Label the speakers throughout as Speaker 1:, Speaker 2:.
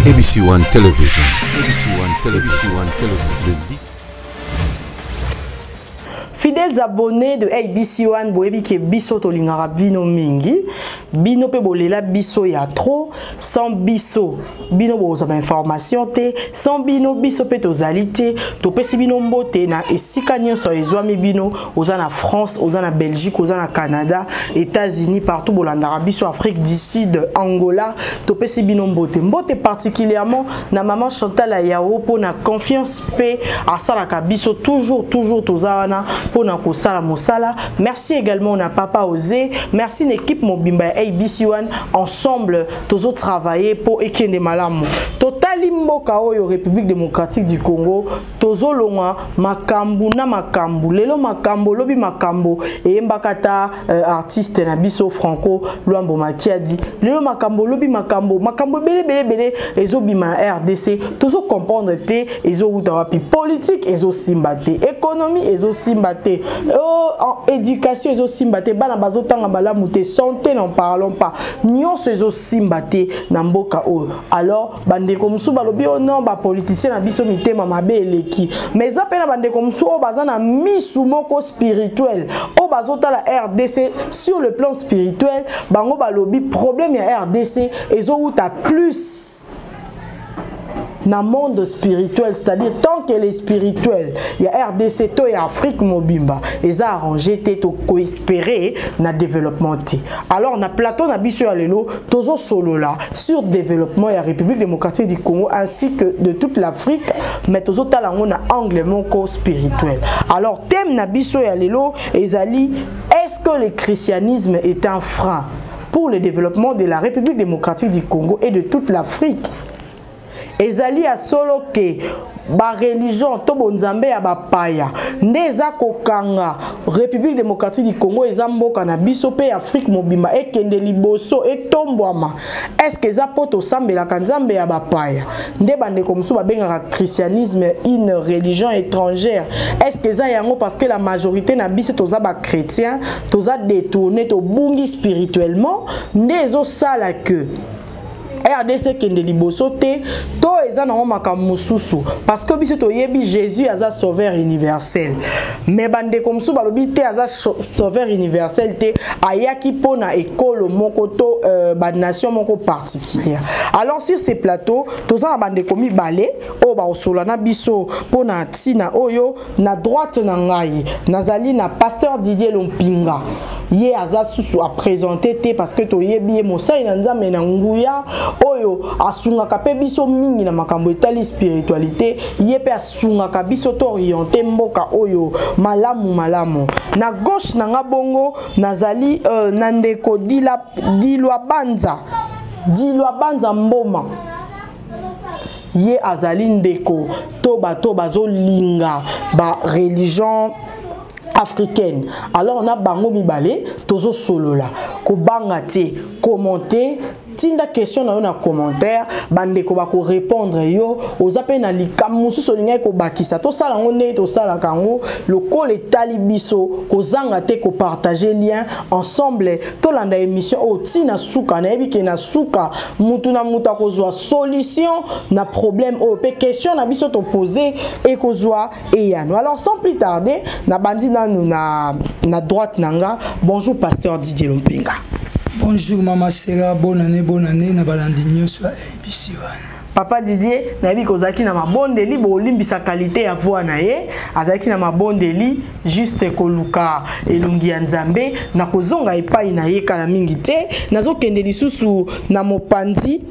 Speaker 1: ABC One Television, ABC One Television, ABC One Television.
Speaker 2: Fidèles abonnés de ABC One, boyebi ke biso tolingaka bino mingi, bino pe bolela biso ya trop, sans biso bino bokozwa ba information te, sans bino biso pe tozali te. Topesi bino mbote na esika nyonso ezwami bino, oza na France, oza na Belgique, oza na Canada, États-Unis, partout bolandaka biso, Afrique du Sud, Angola, topesi bino mbote. Mbote particulièrement na maman Chantal Ayao pour na confiance pe asalaka biso toujours, toujours toza wana pour na kosala mosala. Merci également na papa Osé, merci na équipe mobimba ya ABC One, ensemble tozo travailler pour ekende malamu. Totali mboka oyo République démocratique du Congo, tozolonga makambu na makambu, lelo makambo lobi makambo eyembaka artiste na biso Franco Luambo Makiadi, lelo makambo lobi makambo, makambo bele bele bele ezobima na RDC, tozo comprendre te ezowuta wapi, politique ezosimba te, économie ezosimba te, oh, éducation ezosimba te, bana bazotanga malamu te, santé n'en parlons pas, nyonso ezosimba te na mboka oyo. Alors bandeko mosusu balobi oh non, ba politicien na biso mitema mabe eleki, mais eza pe na bandeko mosusu oyo baza na misu moko spirituel oyo bazotala RDC sur le plan spirituel, bango balobi problème ya RDC ezowuta plus na monde spirituel, c'est-à-dire tant que les spirituels ya RDC to ya Afrique mobimba eza arrangé te, to koespérer na développement te. Alors na plateau na biso ya lelo tozo solola sur développement ya République démocratique du Congo ainsi que de toute l'Afrique, mais tozo tala ngo na angle moko spirituel. Alors thème na biso ya lelo ezali: est-ce que le christianisme est un frein pour le développement de la République démocratique du Congo et de toute l'Afrique? Ezali ya solo ke ba religion to bonzambe ya bapaya nde eza kokanga République démocratique du Congo, eza mboka na biso pe Afrique mobimba ekende liboso etombwama? Est-ce que eza po tosambelaka nzambe ya bapaya nde bandeko mosusu babengaka christianisme une religion étrangère? Est-ce que eza yango parce que la majorité na biso toza ba chrétien, toza détourné, tobungi spirituellement, nde ezosala que RDC kende liboso te, to eza nango makambo mosusu? Parce que biso toyebi Jésus aza sauveur universel, mais bandeko mosusu balobi te, aza sauveur universel te, ayaki mpona ekolo moko to banation moko particulière. Alors sur ces plateaux toza na bandeko mibale oyo bakosola na biso mpona ntina oyo. Na droite na ngai nazali na pasteur Didier Lompinga, ye aza susu aprésente te parce que toyebi ye, mosali na Nzambe na nguya oyo asungaka mpe biso mingi na makambo etali spiritualité, ye mpe asungaka biso to oriente mboka oyo malamu malamu. Na gauche na nga bongo nazali na ndeko Dilwa Banza, Dilwa Banza Mboma, ye azali ndeko to bato bazolinga ba religion africaine. Alors na bango mibale tozosolola, kobanga te, commenter, tinda question na yo na commentaire, bandeko bakorépondre yo. Oza mpe na likambo mosusu olingaki kobakisa, tosala yango ndenge tosalaka yango lokola etali biso. Kozanga te kopartage lien, ensemble tolanda émission oyo ntina suka. Nayebi ke na suka mutu na mutu akozwa solution na problème oyo mpe question na biso topose ekozwa eyano. Alors sans plus tarder, nabandi nanu na droite na nga. Bonjour pasteur Didier Lompinga.
Speaker 3: Bonjour Mama Sera, bonne année, bonne année na balandi nyonso ya ABC wana.
Speaker 2: Papa Didier, nayebi kozalaki na mabondeli, bolimbisa qualité ya voix na ye, azalaki na mabondeli juste koluka elongi ya Nzambe. Na kozonga epai na ye kala mingi te. Nazokende lisusu na mopanzi,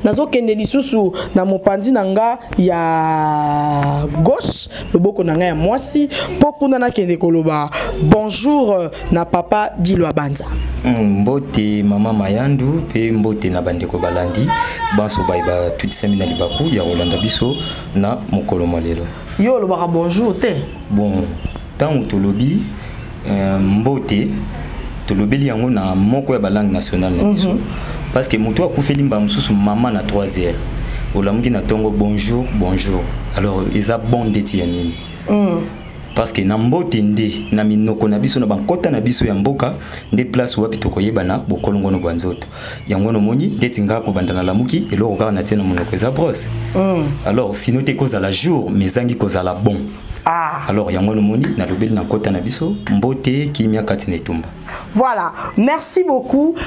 Speaker 2: nazokende lisusu na mopanzi na nga ya gauche, loboko na nga ya mwasi, mpo kuna nakende koloba bonjour na papa Dilwa Banza.
Speaker 4: Mbote mama Mayandu, mpe mbote na bandeko balandi banso baye batutisami na libaku ya kolanda biso na mokolo mwa lelo.
Speaker 2: Yo olobaka bonjour te?
Speaker 4: Bon, ntango tolobi mbote, tolobeli yango na moko ya balangue nationale na biso, parce que moto akufeli mbala mosusu mama na 3 heures, olamuki na ntongo, bonjour bonjour, alors eza bon ndeti ya nini? Parce que na mbote nde na minoko na biso, na bankota na biso ya mboka, nde place wapi tokoyebana bokolongono bwa nzoto. Yango nomoni ndeti nga kobanda na lamuki, eloko kaka natie na monoko eza brosse. Alors sinon te kozala jour mais ezangi kozala bon. Alors yango nomoni nalobeli na nkota na biso mbote, kimia kati na etumba.
Speaker 2: Voilà, merci beaucoup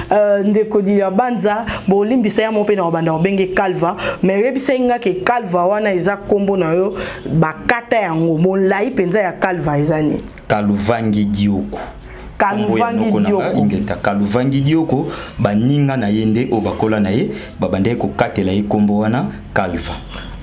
Speaker 2: ndeko Dilia Banza. Bolimbisa ya mo mpe na kobanda obenge Calva, mais oyebisa nga ke Calva wana eza nkombo na yo, bakata yango molai mpenza ya Calva eza nini?
Speaker 4: Kaluvangi Dioko.
Speaker 2: Kaluvangi Dioko.
Speaker 4: Ingeta, Kaluvangi Dioko. Baninga na ye nde oyo bakola na ye babandaki kokatela ye nkombo wana Calva.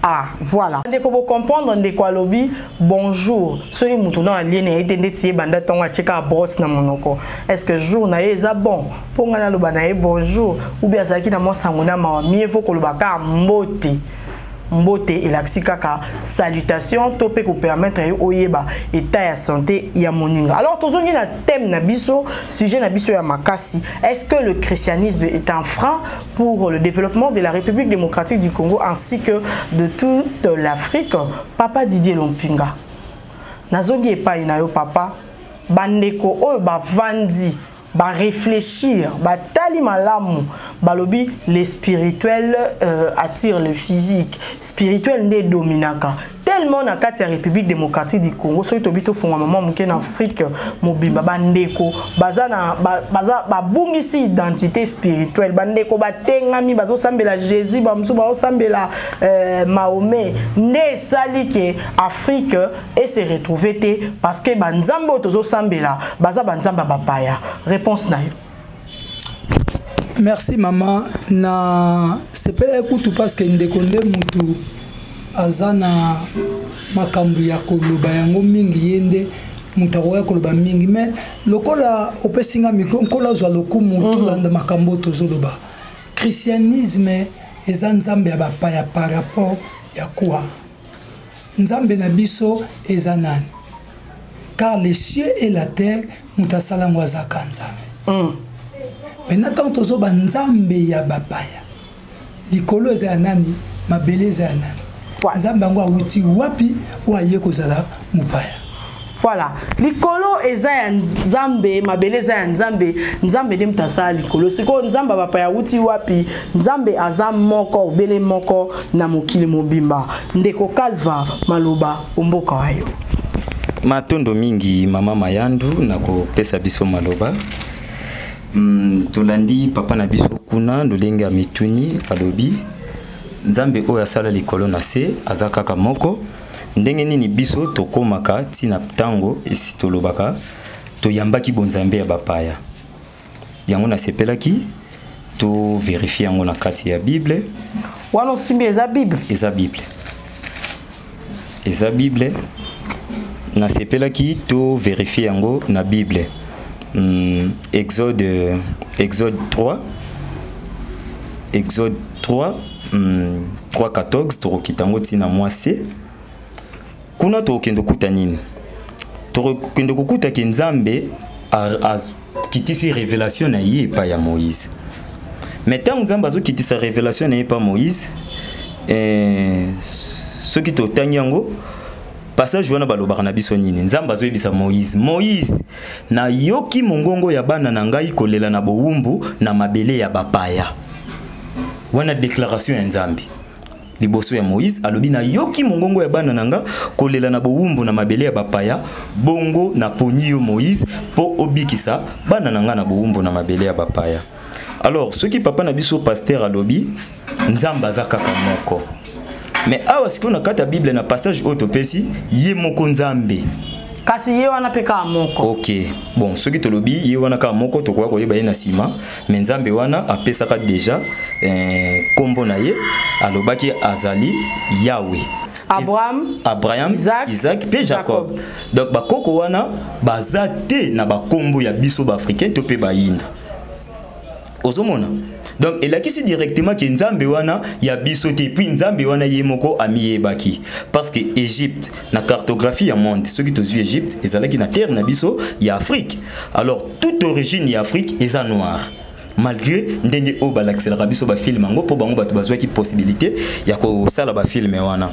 Speaker 2: Ah voilà, ndeko, bocomprendre. Ndeko alobi bonjour, soki motu na alie na ye te, ndeti ye banda ntongo atie kaka brosse na monoko, est ce que jour na ye eza bon mpo ngai naloba na ye bonjour, ou bien azalaki na mwa sango na mawa? Mieux vaut koloba kaka mbote. Mbote elakisi kaka salutation to mpe kopermettre ye oyeba état ya santé ya moninga. Alors tozongi na thème na biso, sujet na biso ya makasi: est ce que le christianisme est un frein pour le développement de la République démocratique du Congo ainsi que de toute l'Afrique? Papa Didier Lompinga, nazongi epai na yo papa. Bandeko oyo bavandi, baréfléchir, batali malamu, balobi le spirituel attire le physique, spirituel nde edominaka tellement na kati ya République démocratique du Congo. Soki tobi tofungwa mama moke na Afrique mobimba, bandeko baza na baza babungisi identité spirituelle. Bandeko batengami, bazosambela Jésus, bamosusu bazosambela Mahomet. Nde esali ke Afrique ese retrouve te, parce que banzambe oyo tozosambela baza banzambe ya bapaya. Réponse na yo?
Speaker 3: Merci mama. Na sepela kutu parce que ndeko nde mutu aza na makambo ya koloba yango mingi, ye nde moto akoya koloba mingi. Mais lokola opesi nga micro, nkolo azwa lokumu. Tolanda makambo oyo tozoloba. Christianisme eza nzambe ya bapaya par rapport ya quoi? Nzambe na biso eza nani? Car les cieux et la terre, moto asala yango azaka nzambe. Maintenant, ntango tozoba nzambe ya bapaya, likolo eza ya nani? Mabele eza ya nani? Nzambe yango awuti wapi oyo aye kozala mopaya?
Speaker 2: Voilà, likolo eza ya Nzambe, mabele eza ya Nzambe. Nzambe nde moto asala likolo. Sikoyo nzambe bapaya awuti wapi? Nzambe aza moko, obele moko na mokili mobimba. Ndeko Calva, maloba omboka wa yo.
Speaker 4: Matondo mingi mama Mayandu na kopesa biso maloba. Tolandi papa na biso kuna lolenge ya mituni, alobi nzambe oyo asala likolo na se aza kaka moko. Ndenge nini biso tokomaka ntina ntango esi tolobaka toyambaki bonzambe ya bapaya? Yango nasepelaki tovérifier yango na kati ya Bible.
Speaker 2: Wana osimbi eza Bible?
Speaker 4: Eza Bible, eza Bible. Nasepelaki tovérifier yango na Bible. Exode 3, Exode 3, 3 14, tokokita yango ntina mwa se kuna. Tokokende kokuta nini? Tokokende kokutaki Nzambe akitisi révélation na ye epai ya Moïse. Mais ntango Nzambe azokitisa révélation na ye epai Moïse, soki totangi yango passage wana, balobaka na biso nini? Nzambe azoyebisa Moïse: "Moïse, nayoki mongongo ya bana na ngai kolela na bowumbu na mabele ya bapaya." Wana déclaration ya Nzambe liboso ya Moïse. Alobi: "Nayoki mongongo ya bana na nga kolela na bowumbu na mabele ya bapaya. Bongo naponi yo Moïse mpo obikisa bana na nga na bowumbu na mabele ya bapaya." Alors soki papa na biso pasteur alobi Nzambe aza kaka moko, mais awa sikoyo na kati ya Bible, na passage oyo topesi, ye moko Nzambe.
Speaker 2: Kasi ye wana mpe kaka moko.
Speaker 4: Ok, bon, soki tolobi ye wana kaka moko, tokoka koyeba ye na nsima. Mais Nzambe wana apesaka déjà nkombo na ye, alobaki azali Yawe.
Speaker 2: Abraham,
Speaker 4: Abraham,
Speaker 2: Isaac,
Speaker 4: Isaac mpe Jacob.
Speaker 2: Jacob.
Speaker 4: Donc bakoko wana baza te na bakombo ya biso baafricain to mpe bayindo. Ozomona, donc elakisi directement ke Nzambe wana ya biso te. Puis Nzambe wana ye moko amiyebaki, parce que Égypte, na cartographie ya monde, soki tozwi Égypte, ezalaki na terre na biso ya Afrique. Alors toute origine ya Afrique eza noire. Malgré ndenge oyo balakiselaka biso bafilme yango, mpo bango bato bazwaki possibilité ya kosala bafilme wana.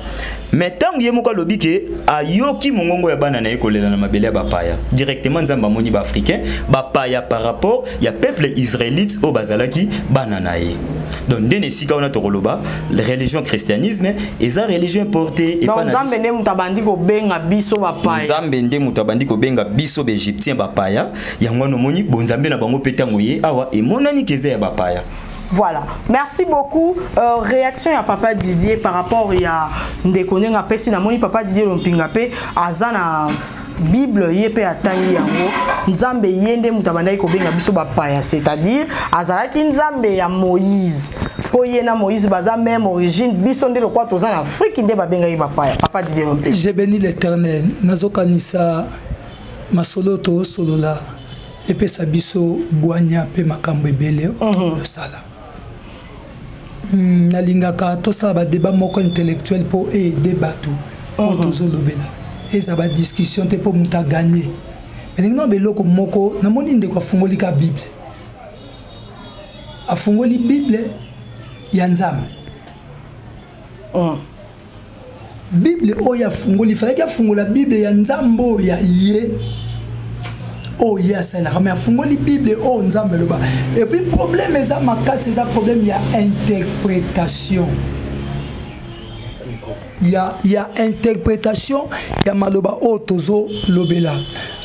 Speaker 4: Mais ntango ye moko alobi ke ayoki mongongo ya bana na ye kolela na mabele ya bapaya, directement Nzambe amoni baafricain bapaya par rapport ya peuple israélite oyo bazalaki bana na ye. Donc nde na esika wana tokoloba religion christianisme eza religion importée.
Speaker 2: Donc Nzambe nde moto abandi kobenga biso bapaya.
Speaker 4: Nzambe nde moto abandi kobenga biso baégyptien bapaya. Yango wana omoni bonzambe na bango mpe ntango ye awa emonani ke eza ya bapaya.
Speaker 2: Voilà, merci beaucoup. Réaction ya papa Didier par rapport ya ndeko ndenge apesi. Namoni papa Didier Lompinga mpe aza na Bible, ye mpe atangi yango. Nzambe ye nde moto abandaki kobenga biso bapaya, c'est-à-dire azalaki Nzambe ya Moïse, mpo ye na Moïse baza même origine. Biso nde lokwa toza na Afrique nde babengaki bapaya. Papa Didier Lompinga.
Speaker 3: Je bénis l'Éternel. Nazokanisa masolo toosolola epesa biso bwanya mpe makambo ebele oyo tokosala. Nalingaka tosala badébat moko intellectuel mpo eaider bato oyo tozolobela. Eza badiscussion te mpo moto aganye. Elingi na beloko moko, namoni ndeko afungoli ka Bible, afungoli Bible ya Nzambe. Bible oyo afungoli, falaki afungola Bible ya Nzambe oyo ya ye, oyo ye asalelaka, mais afungoli Bible oyo Nzambe eloba. Et puis problème eza makasi, eza problème ya interprétation, ya interprétation ya maloba oyo tozolobela.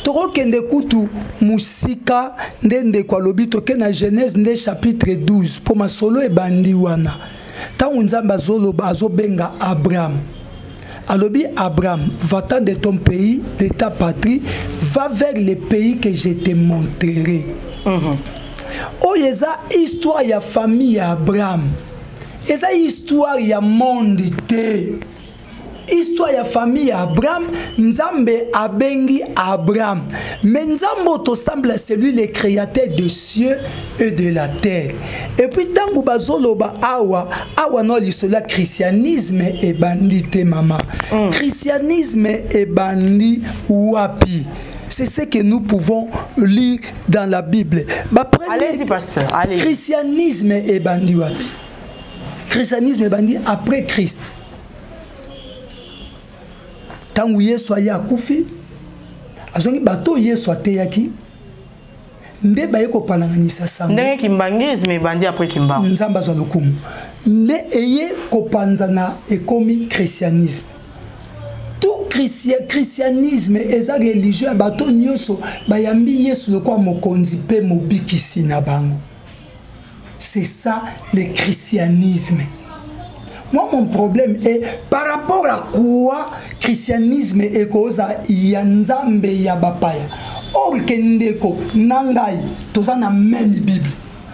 Speaker 3: Tokokende kutu mosika nde ndeko alobi, toke na Genèse nde chapitre 12, mpo masolo ebandi wana. Ntango Nzambe azoloba, azobenga Abraham, alobi: "Abraham, va-t'en de ton pays, de ta patrie, va vers le pays que je te montrerai." Oyo eza histoire ya famille ya Abraham, eza histoire ya monde te, histoire ya famille ya Abraham. Nzambe abengi Abraham, mais Nzambe oyo tosambela, c'est lui le créateur des cieux et de la terre. Et puis ntango bazoloba awa, awa no lisolo ya christianisme ebandi te, mama. Christianisme ebandi wapi? C'est ce que nous pouvons lire dans la Bible.
Speaker 2: Allez-y, pasteur, allez.
Speaker 3: Christianisme ebandi wapi? Christianisme ebandi après Christ. Ntango Yesu aye, akufi, azongi, bato oyo Yesu ateyaki nde baye kopalanganisa sango.
Speaker 2: Ndenge kimbangisme ebandi après Kimbangu.
Speaker 3: Nzambe azwa lokumu. Nde eye kopanzana, ekomi christianisme. Tout christianisme eza religion ya bato nyonso bayambi Yesu lokola mokonzi mpe mobikisi na bango. C'est ça le christianisme. Moi, mon problème est par rapport à quoi christianisme ekoza ya Nzambe ya bapaya, or ke ndeko na ngai toza na même Bible.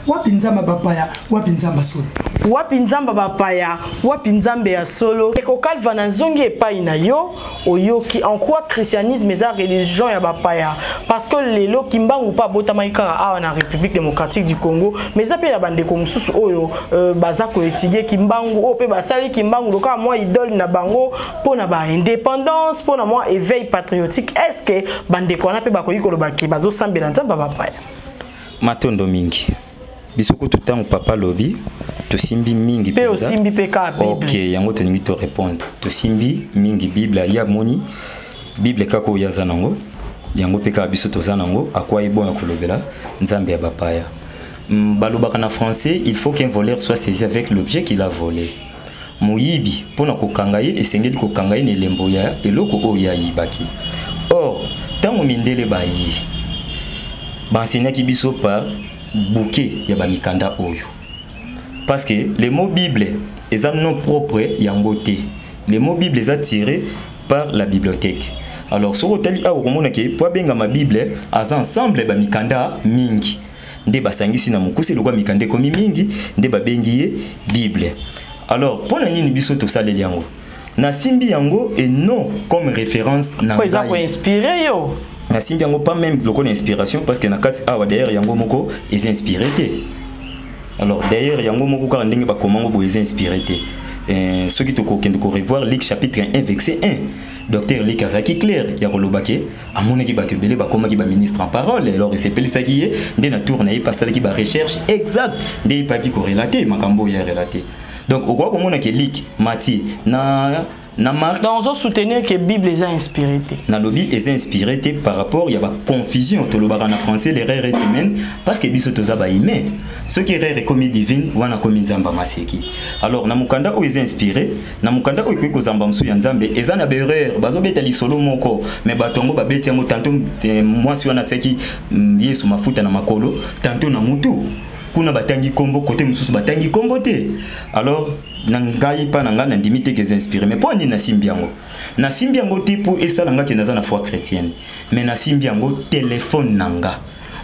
Speaker 3: Wapi Nzambe ya bapaya? Wapi Nzambe ya solo?
Speaker 2: Wapi Nzambe bapaya? Wapi Nzambe ya solo? Ekokalva na nzongi epai na yo. Oyoki en quoi christianisme eza religion ya bapaya? Parce que lelo Kimbangu mpe abotamaki kaka awa na République démocratique du Congo, mais eza mpe na bandeko mosusu oyo baza koétudier Kimbangu, oyo mpe basali Kimbangu lokola mwa idole na bango mpo na baindépendance, mpo na mwa éveil patriotique. Est ce que bandeko wana mpe bakoki koloba ke bazosambela Nzambe ya bapaya?
Speaker 4: Matondo mingi. Biso kutu ntango papa alobi, tosimbi mingi.
Speaker 2: Mpe osimbi mpe kaka Bible.
Speaker 4: Ok, yango tolingi torépondre. Tosimbi mingi Bible. Ye amoni Bible kaka oyo aza nango, yango mpe kaka biso toza nango. Akwa ye bon ya kolobela Nzambe ya bapaya. Balobaka na français: "Il faut qu'un voleur soit saisi avec l'objet qu'il a volé." Moyibi, mpona kokanga ye, esengeli kokanga ye na elembo ya eloko oyo ayibaki. Or ntango mindele baye, baenseignaki biso par bouquet ya bamikanda oyo, parce que le mot Bible eza nom propre yango te. Le mot Bible eza tiré par la bibliothèque. Alors soki otali awa, okomona ke po abengama Bible, aza ensemble bamikanda mingi nde basangisi na mokuse. Lokwa mikanda ekomi mingi, nde babengi ye Bible. Alors mpo na nini biso tosaleli yango? Nasimbi yango et non comme référence na
Speaker 2: Po eza koinspire yo.
Speaker 4: Nasimbi yango pas même lokola inspiration, parce que na kati awa d'ailleurs yango moko eza inspiré te. Alors d'ailleurs yango moko kaka ndenge bakomango boye, eza inspiré te. Soki tokokende korevoir Luc chapitre 1 verset 1, Docteur Luc azalaki clair ya koloba ke amonaki bato ebele bakomaki baministre en parole, alors esepelisaki ye nde na tour na ye mpe asalaki barecherche exacte nde ye mpe ayaki korelate makambo oyo arelate. Donc okoka komona ke Luc, Matthieu na Marc.
Speaker 2: Donc ozo soutenir que Bible eza inspiré te?
Speaker 4: Nalobi eza inspiré te par rapport ya baconfusion. Tolobaka na français, l'erreur est humaine, parce que biso toza bahumain. Soki erreur ekomi divine, wana akomi Nzambe amaseki. Alors na mokanda oyo eza inspiré, na mokanda oyo ekoki kozamba mosusu ya Nzambe, eza na baerreur. Bazobeta lisolo moko, mais bato yango babeti yango tanto mwasi wana atiaki Yesu mafuta na makolo, tanto na mutu kuna batangi kombo, kote mosusu batangi kombo te. Alors na ngai, mpa na ngai, nandimi te ke eza inspiré. Mais mpo nini nasimbi yango? Nasimbi yango te mpo esala nga ke naza na foi chrétienne, mais nasimbi yango, telefone na nga,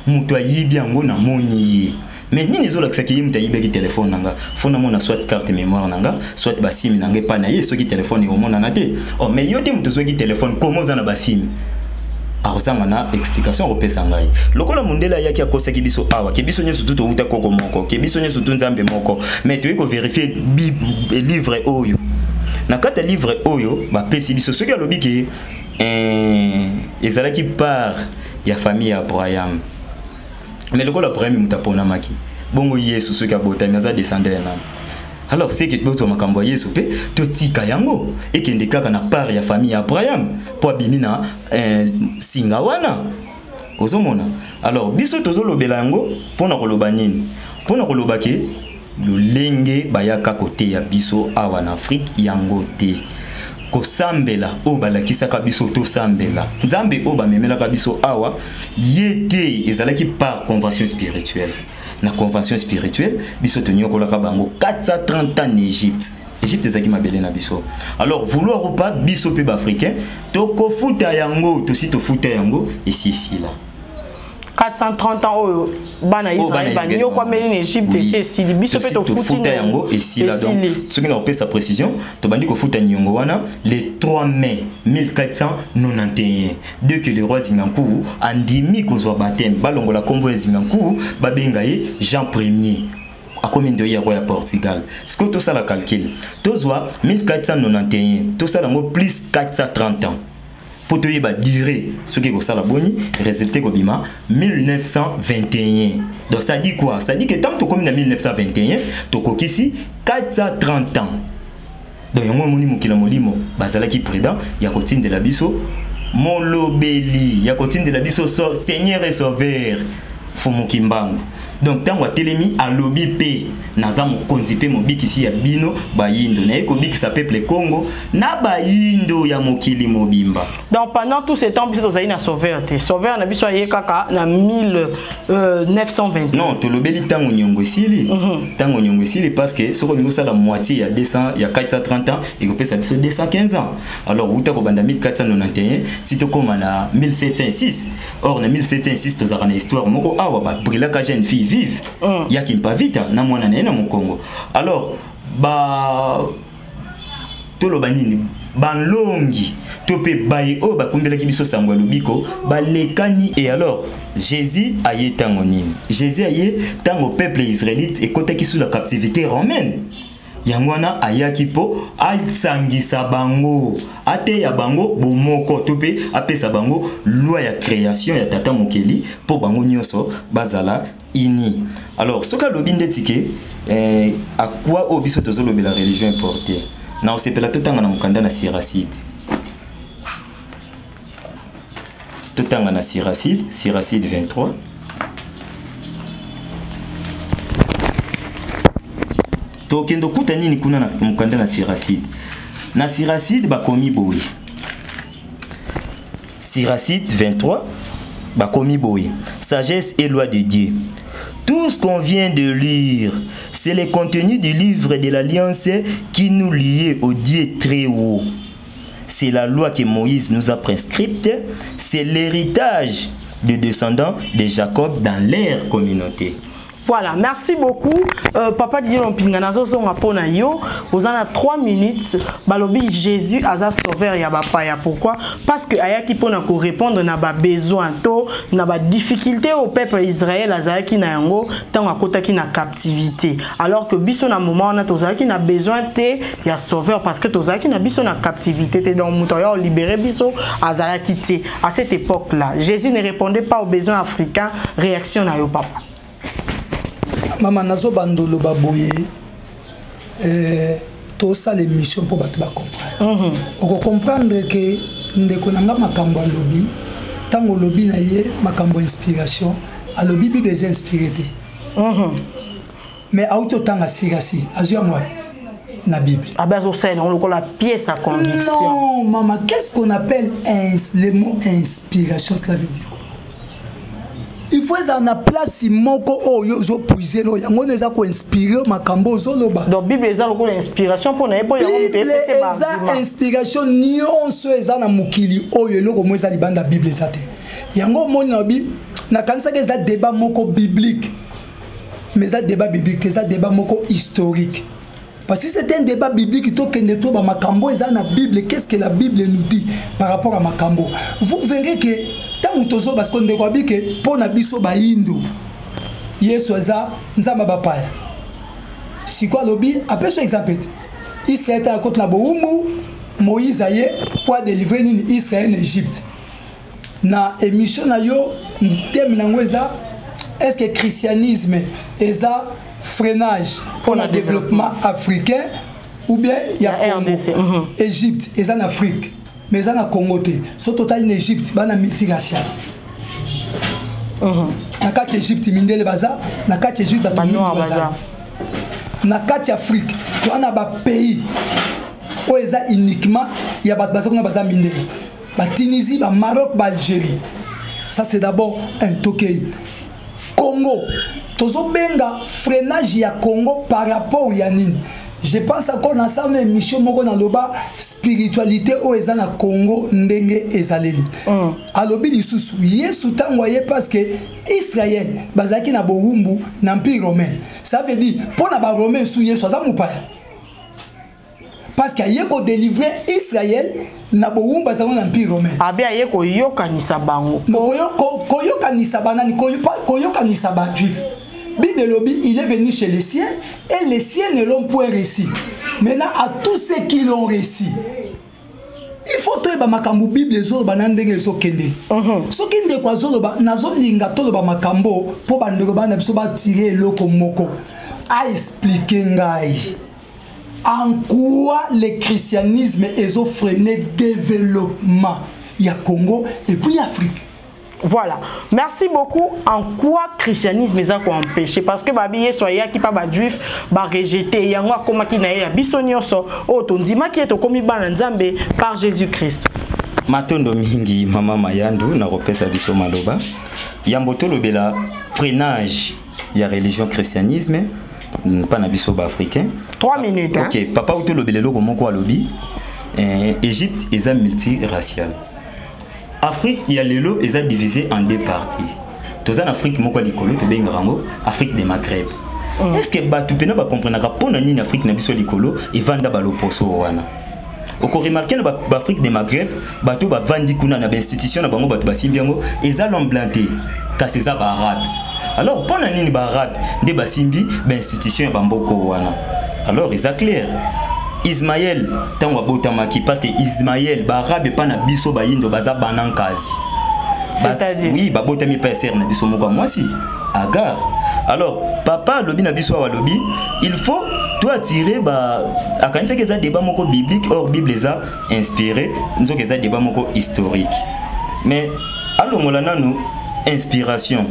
Speaker 4: moto ayibi yango, namoni ye. Mais nini ezolakisaki ye moto ayibaki telefone na nga? Fo namona soit carte mémoire na nga, soit basimi na nga epai na ye. Soki telefone ekomonana te, oh, mais yo te moto ozwaki telefone, komo oza na basimi? Akozanga na explication akopesa ngai. Lokola mondele ayaki, akosaki biso awa ke biso nyonso tu touta koko moko, ke biso nyonso tu Nzambe moko. Mais toyei kovérifier livre oyo. Na kati ya livre oyo bapesi biso, soki alobi ke ezalaki part ya famille ya Abraham, mais lokola Abraham moto aponamaki, bongo Yesu soki abotami aza descendant ya nani? Alors c'est que tozwa makambo ya Yesu mpe totika yango ekende kaka na part ya famille ya Abraham, mpo abimi na singa wana. Ozomona, alors biso tozolobela yango mpona koloba nini? Mpona koloba ke lolenge bayaka koteya biso awa na Afrique yango te. Kosambela oyo balakisaka biso, tosambela Nzambe oyo bamemelaka biso awa ye te, ezalaki par convention spirituelle. Na convention spirituelle, biso tonyokolaka bango 430 ans na Égypte. Égypte ezalaki mabele na biso. Alors, vouloir ou pas, biso mpe baafricain tokofuta yango, tosi tofuta yango, esi esila.
Speaker 2: 430 ans oyo bana Israël banyokwameli na Égypte, esi esili, biso mpe
Speaker 4: tofuta yango, esila. Donc soki na kopesa précision, tobandi kofuta niongo wana le 3 mai 1491, dès que le roi Zingankuru andimi kozwa baptême, balongola nkombo ya Zingankuru, babenga ye Jean Premier, akomi ndoi ya roi ya Portugal. Sikoyo tosala calcul, tozwa 1491, tosala yango plus 430 ans mpo toyeba durée soki ekosala boni. Résultat ekobima 1921. Donc ça dit quoi? Ça dit que tant tokomi na 1921, tokokisi 430 ans. Donc yango omoni, mokili ya molimo bazalaki prudent ya kotindela biso molobeli, ya kotindela biso so, Seigneur et Sauveur Fumu Kimbangu. Donc ntango atelemi, alobi mpe: naza mokonzi mpe mobikisi ya bino bayindo, naye kobikisa peuple Congo na bayindo ya mokili mobimba.
Speaker 2: Donc pendant tout ce temps, biso tozali na sauveur te. Sauveur na biso aye kaka na 1920?
Speaker 4: Non, tolobeli ntango niongo esili. Ntango niongo esili, parce que soki olingi osala moitié ya 200, ya 430 ans, ekopesa biso 215 ans. Alors wuta kobanda 1491 ti tokóma na 1706. Or na 1706 tozalaka na histoire moko awa, babrûlaka jeune fille vive ya Kimpavita na mwana na ye na mokongo. Alors ba toloba nini? Balongi to mpe baye oyo bakumbelaki biso sango ya lobiko balekani. Et alors Jésus aye ntango nini? Jésus aye ntango peuple israélite ekotaki sous la captivité romaine. Yango wana ayaki mpo asangisa bango, ateya bango bomoko, to mpe apesa bango loi ya création ya tata mokeli, mpo bango nyonso bazala uni. Alors soki alobi ndeti ke akwa oyo biso tozolobela religion importée, na osepela totanga na mokanda na Siracide. Totanga na Siracide, Siracide 23. Tokende okuta nini kuna na mokanda na Siracide? Na Siracide bakomi boye, Siracide 23, bakomi boye: sagesse et loi de Dieu. Tout ce qu'on vient de lire, c'est le contenu du livre de l'alliance qui nous liait au Dieu très haut. C'est la loi que Moïse nous a prescrite, c'est l'héritage des descendants de Jacob dans leur communauté.
Speaker 2: Voilà, merci beaucoup. Papa Didier Lompinga, nazozonga pona yo, oza na 3 minutes, balobi Jésus aza sauveur ya bapaya. Pourquoi? Parce que ayaki pona ko répondre na ba besoin to na ba difficulté au peuple Israël azalaki na yango tango akotaki na captivité. Alors que biso na moment wana tozalaki na besoin te ya sauveur parce que tozalaki na biso na captivité te, donc moto ayo libérer biso azalaki te. À cette époque-là, Jésus ne répondait pas aux besoins africains. Réaction na yo papa.
Speaker 3: Mama, nazobanda oloba boye, tosala émission mpo bato bacomprendre. Okocomprendre ke ndeko na nga makambo alobi, ntango olobi na ye makambo ya inspiration, alobi Bible eza inspiré te, mais auti otanga sirasi, azwi yango wapi na Bible?
Speaker 2: Abe azosalela yango lokola pièce à conviction.
Speaker 3: Non mama, qu'est-ce qu'on appelle le mot inspiration? Cela veut dire quoi? Il faut ezala na place moko oyo ozopuiser oyo yango wana eza koinspire makambo ozoloba.
Speaker 2: Donc Bible eza lokola inspiration mpo na ye, mpo yango moto
Speaker 3: Bible
Speaker 2: epesi
Speaker 3: eza
Speaker 2: baargument.
Speaker 3: Inspiration nyonso eza na mokili oyo, eloko mo eza libanda ya Bible eza te. Yango omoni na bi nakanisaki eza débat moko biblique, mais eza débat biblique te, eza débat moko historique. Parce que c'est un débat biblique, tokende to bamakambo eza na Bible, qu'est-ce que la Bible nous dit par rapport à makambo? Vous verrez que ntango tozo, parce que ndeko abi ke mpo na biso bayindo Yesu aza Nzambe ya bapaya. Sikoyo alobi, apesi exemple te, Israel ta akoti na bowumbu, Moïse aye po adélivre nini? Israel na Égypte. Na émission na yo, thème nango eza: est ce que christianisme eza freinage pour le développement africain ou bien ya
Speaker 2: Ya
Speaker 3: Congo?
Speaker 2: RDC.
Speaker 3: Égypte eza na Afrique, mais eza na Congo te. So totali na Égypte, bana multiracial na kati ya Égypte, mindele baza na kati ya Égypte, bato mingi
Speaker 2: Banoir
Speaker 3: baza
Speaker 2: baza.
Speaker 3: Na kati ya Afrique. Toa na bapays oyo eza uniquement ya bato baza kuna, baza mindele, batunisie, bamaroc, baalgérie. Ça, c'est d'abord un. Tokei Congo, tozobenga freinage ya Congo par rapport ya nini? Je pense encore nasala na émission moko, naloba spiritualité oyo eza na Congo ndenge ezaleli. Alobi lisusu Yesu ntango aye, parce que Israel bazalaki na bowumbu na empire romain. Ça veut dire mpo na baromain su Yesu aza mopaya, parce que aye kodélivre Israel na bowumbu azalaki na empire romain.
Speaker 2: Abe aye koyokanisa bango.
Speaker 3: No, koyokanisa banani? Koyokanisa bajuif. Bible elobi: il est venu chez les siens et les siens ne l'ont point reçu. Maintenant, à tous ceux qui l'ont reçu, il faut toyeba makambo Bible ezoloba na ndenge ezokendeli. Soki ndeko azoloba, nazolinga toloba makambo mpo bandeko bana biso batire eloko moko. Aexpliquer ngai en quoi le christianisme ezofreiner développement ya Congo et puis Afrique.
Speaker 2: Voilà, merci beaucoup. En quoi christianisme eza koempêcher? Parce que babi Yesu ayaki mpa bajuif, barejeter yango, akomaki na ye ya biso nyonso oyo tondimaki ye, tokomi bana Nzambe par Jésus Christ.
Speaker 4: Matondo mingi, mama Mayandu, na kopesa biso maloba. Yambo tolobela freinage ya religion christianisme mpa na biso baafricain.
Speaker 2: 3 minutes, hein?
Speaker 4: Ok, papa uti olobela eloko moko, alobi Égypte eza multiracial. Afrique ya lelo eza divisé en deux parties. Toza na Afrique moko ya likolo, tobengaka yango Afrique de Maghreb. Est ce que bato mpena bakomprenaka mpo na nini Afrique na biso ya likolo evanda baloposo wana? Okoremarquer na baafrique de Maghreb, bato bavandi kuna na bainstitution na bango, bato basimbi yango eza l'homme blanc te, kasi eza baarabe. Alors mpo na nini baarabe nde basimbi bainstitution ya bamboka wana? Alors eza clair, Ismaël ntango abotamaki, parce que Ismaël, baarabe epa na biso bayindo baza banankazi.
Speaker 2: C'est-à-dire?
Speaker 4: Oui, babotami epai ya sœur na biso moko ya mwasi, Agar. Alors papa alobi na biso awa, alobi il faut to attirer ba, akanisaki eza débat moko biblique, or Bible eza inspiré, nzoka eza débat moko historique. Mais alongola nanu inspiration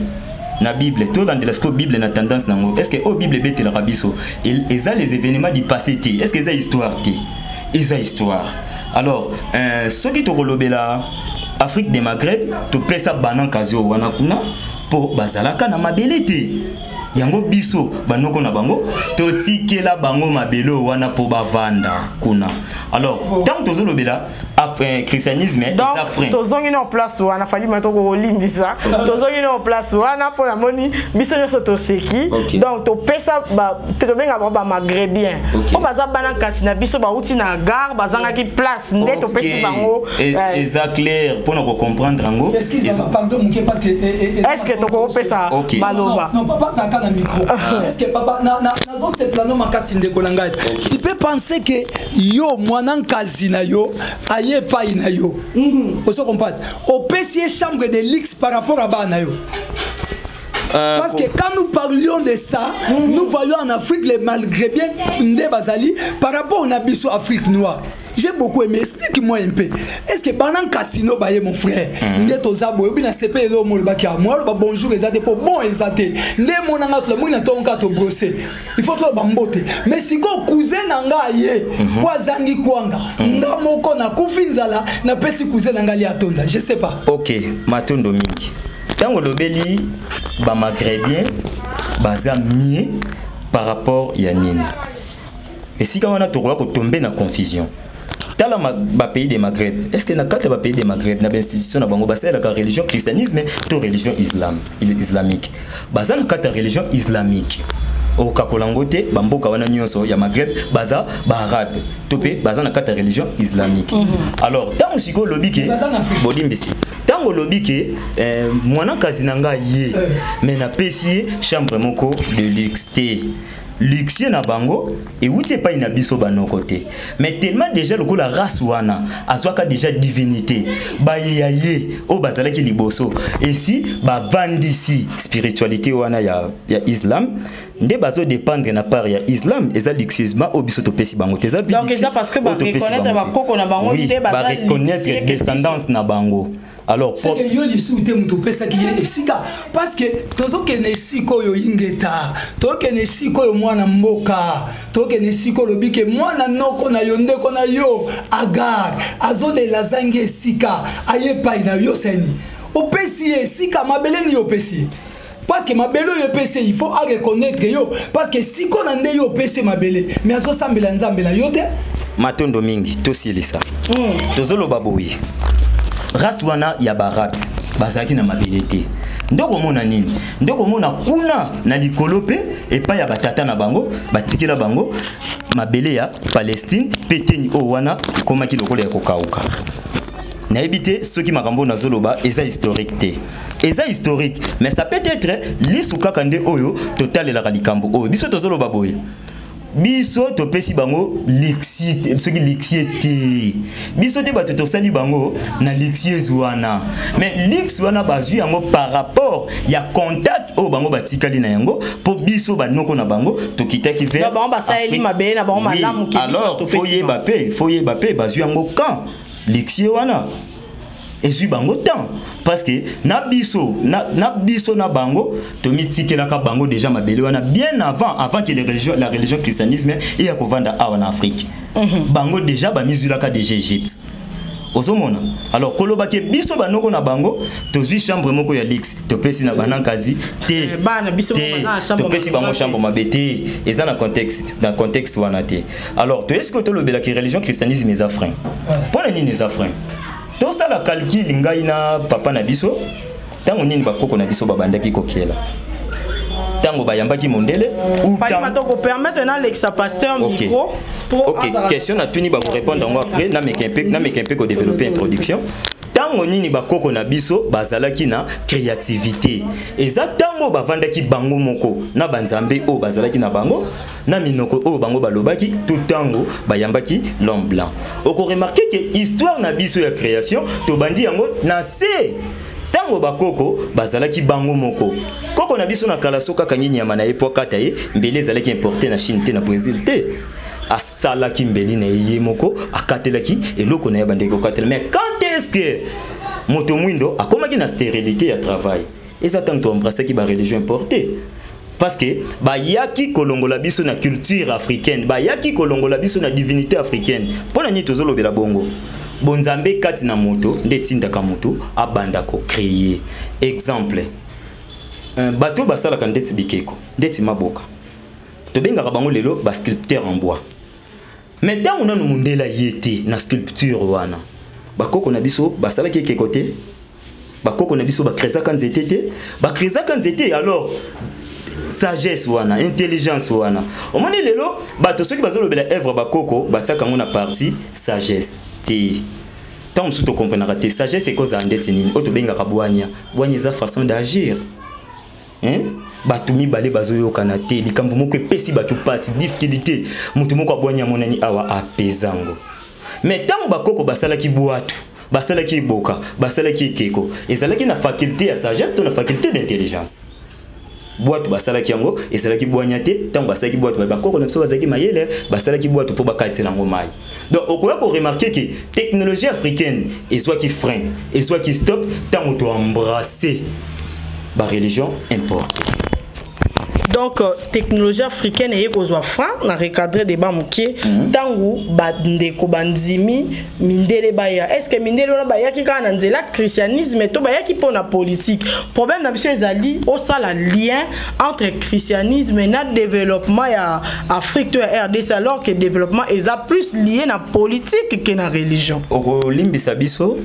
Speaker 4: na Bible, tolandela sikoyo Bible na tendance nango. Est ce que oyo Bible ebetelaka biso eza les événements du passé te? Est ce que eza histoire te? Eza histoire. Alors soki tokolobela Afrique de Maghreb, topesa banankazi oyo wana kuna mpo bazalaka na mabele te. Yango biso banoko na bango totikela bango mabele oyo wana mpo bavanda kuna. Alors ntango tozolobela Christianisme eza frein.
Speaker 2: Tozongi na place wana, Fally Matoko kolimbisa, tozongi na place wana mpo namoni biso nyonso toseki. Donc topesa, tobenga bango bamaghrébien mpo baza bana kasi na biso bauti na gare, bazangaki place nde topesi bango.
Speaker 4: Eza clair mpona kocomprendre yango.
Speaker 3: Pardon moke, parce que
Speaker 2: Est ce que tokopesa maloba?
Speaker 3: Non, papa azalaka na micro. Est ce que papa, nazosepela no makasi, ndeko na ngai, tu peux penser que yo mwana nkazi na yo aye epai na yo, ozo comprendre, opesi ye chambre de luxe par rapport à bana na yo? Parce que quand nous parlions de ça, nous voyons en Afrique les Maghrébiens nde bazali par rapport na biso Afrique noire. J'ai beaucoup aimé. Explique-moi un peu. Est-ce que bana casino baye, mon frère, nde toza boye bina sepe elo mo baki moi ba bonjour eza te po bon eza te. Nde monanga to mona tonka to brosser. Il faut to bambote. Mais siko cousin na nga ye, po azangi kwanga. Nga moko na kufi nzala na pesi cousin na nga li atonda. Je sais pas.
Speaker 4: OK, matondo mingi. Ntango olobeli bamaghrébien baza mieux par rapport ya nini, esika wana tokoka kotombe na confusion. Tala bapays de Maghreb. Est ce que na kati ya bapays de Maghreb, na bainstitution na bango, basalelaka religion christianisme to religion islam, islamique? Baza na kati ya religion islamique, okakola yango te. Bamboka wana nyonso ya Maghreb baza baarabe to mpe baza na kati ya religion islamique. Alors ntango sikoyo olobi ke, bolimbisi, ntango olobi ke mwana kasi na ngai ye, mais napesi ye chambre moko de luxe te, luxe na bango ewuti epai na biso banoko te. Mais tellement déjà lokola race wana azwaka déjà divinité, bayeya ye oyo bazalaki liboso esi bavandisi spiritualité wana ya islam, nde bazodépendre na part ya islam. Eza luxueusement oyo biso topesi bango te, eza
Speaker 2: Donc eza parce que bareconnaître bakoko na bango
Speaker 4: nde. Bareconnaître descendance na bango. Alors
Speaker 3: c'est que yo lisusu te moto opesaki ye esika, parce que tozokende esika oyo ingeta, tozokende esika oyo mwana mboka, tozokende esika olobi ke mwana noko na yo, ndeko na yo Agar azolela, azangi esika, aye epai na yo, seni opesi ye esika mabele nini opesi ye? Parce que mabele oyo epesi ye, il faut areconnaître yo, parce que siko na nde yo opesi ye mabele, mais azosambela nzambe na yo te.
Speaker 4: Matondo mingi. Tosilisa. Tozoloba boye, race wana ya baarabe bazalaki na mabele te. Nde komona nini? Nde komona kuna na likolo mpe epai ya batata na bango batikela bango mabele ya Palestine mpe teni oyo wana ekomaki lokola ya kokauka. Nayebi te soki makambo nazoloba eza historique te. Eza historique, mais ça peut être lisu kaka nde oyo totalelaka likambo oyo biso tozoloba boye. Biso topesi bango luxe, soki luxe te, biso te bato tosali bango na luxueuse wana. Mais luxe wana bazwi yango par rapport ya contact oyo bango batikali na yango, mpo biso banoko na bango tokitaki
Speaker 2: vers bango, basaleli mabele na bango malamu.
Speaker 4: Alors faut yeba mpe bazwi yango quand. Luxe wana ezwi bango temps, parce que na biso na bango tomitikelaka bango déjà mabele wana bien avant que les religions, la religion christianisme eya kovanda awa na Afrique. Bango déjà bamizwilaka déjà Égypte, ozomona. Alors kolobaki biso banoko na bango tozwi chambre moko ya luxe, topesi na banankazi te,
Speaker 2: te
Speaker 4: topesi bango chambre mabe te. Eza na contexte wana te. Alors toye sikoyo tolobelaki religion christianisme eza frein. Mpo na nini eza frein? Tosala calcul, ngai na papa na biso. Ntango nini bakoko na biso babandaki kokela? Ntango bayambaki mondele?
Speaker 2: Permettre nalekisa pasteur micro.
Speaker 4: Ok, question natuni, bakorépondre yango après. Nameka mpe kodévelopper introduction. Ntango nini bakoko na biso bazalaki na créativité? Eza ntango bavandaki bango moko na banzambe oyo bazalaki na bango, na minoko oyo bango balobaki, to ntango bayambaki l'homme blanc? Okoremarquer ke histoire na biso ya création, tobandi yango na se ntango bakoko bazalaki bango moko. Koko na biso na kala, so kaka nyama na ye po akata ye, mbeli ezalaki importé na Chine te, na Brésil te. Asalaki mbeli na ye ye moko, akatelaki eloko na ye, bandeki kokatela. Mais quand est ce que moto mwindo akomaki na stérilité ya travail? Eza ntango toembrassaki bareligion importé, parce que bayaki kolongola biso na culture africaine, bayaki kolongola biso na divinité africaine. Mpo na nini tozolobela bongo? Bonzambe kati na moto nde etindaka moto abanda kocréer. Exemple, bato basalaka ndeti bikeko, ndeti maboka, tobengaka bango lelo basculpteur en bois. Mais ntango nanu mondele ye te na sculpture wana. Bakoko na biso basalaki ekeko te, bakoko na biso bakresaka nzete te, bakresaka nzete. Alors sagesse wana, intelligence wana, omoni lelo bato soki bazolobela œuvre bakoko, batiaka yango na partie sagesse te. Ntango mosusu tokomprenaka te sagesse ekozala ndeti nini. Oyo tobengaka bwanya, bwanya eza façon d'agir, hein? Bato mibale bazoyokana te, likambo moko epesi bato mpasi, difficulté, moto moko abwanya amonani awa apezango. Mais ntango bakoko basalaki bwatu, basalaki eboka, basalaki ekeko, ezalaki na faculté ya sagesse to na faculté d'intelligence? Bwatu basalaki yango, ezalaki bwanya te? Ntango basalaki bwatu, bakoko na biso bazalaki mayele, basalaki bwatu mpo bakatisela yango mai. Donc okoya koremarquer ke technologie africaine ezwaki frein, ezwaki stop ntango toembrasse bareligion importe.
Speaker 2: Donc technologie africaine eye kozwa frein na recadre débat moke ntango bandeko bandimi mindele baya. Est ce que mindele wana bayaki kaka na nzela christianisme to bayaki mpo na politique? Problème na biso ezali osala lien entre christianisme na développement ya Afrique to ya RDC, alors que développement eza plus lié na politique ke na religion.
Speaker 4: Okolimbisa biso,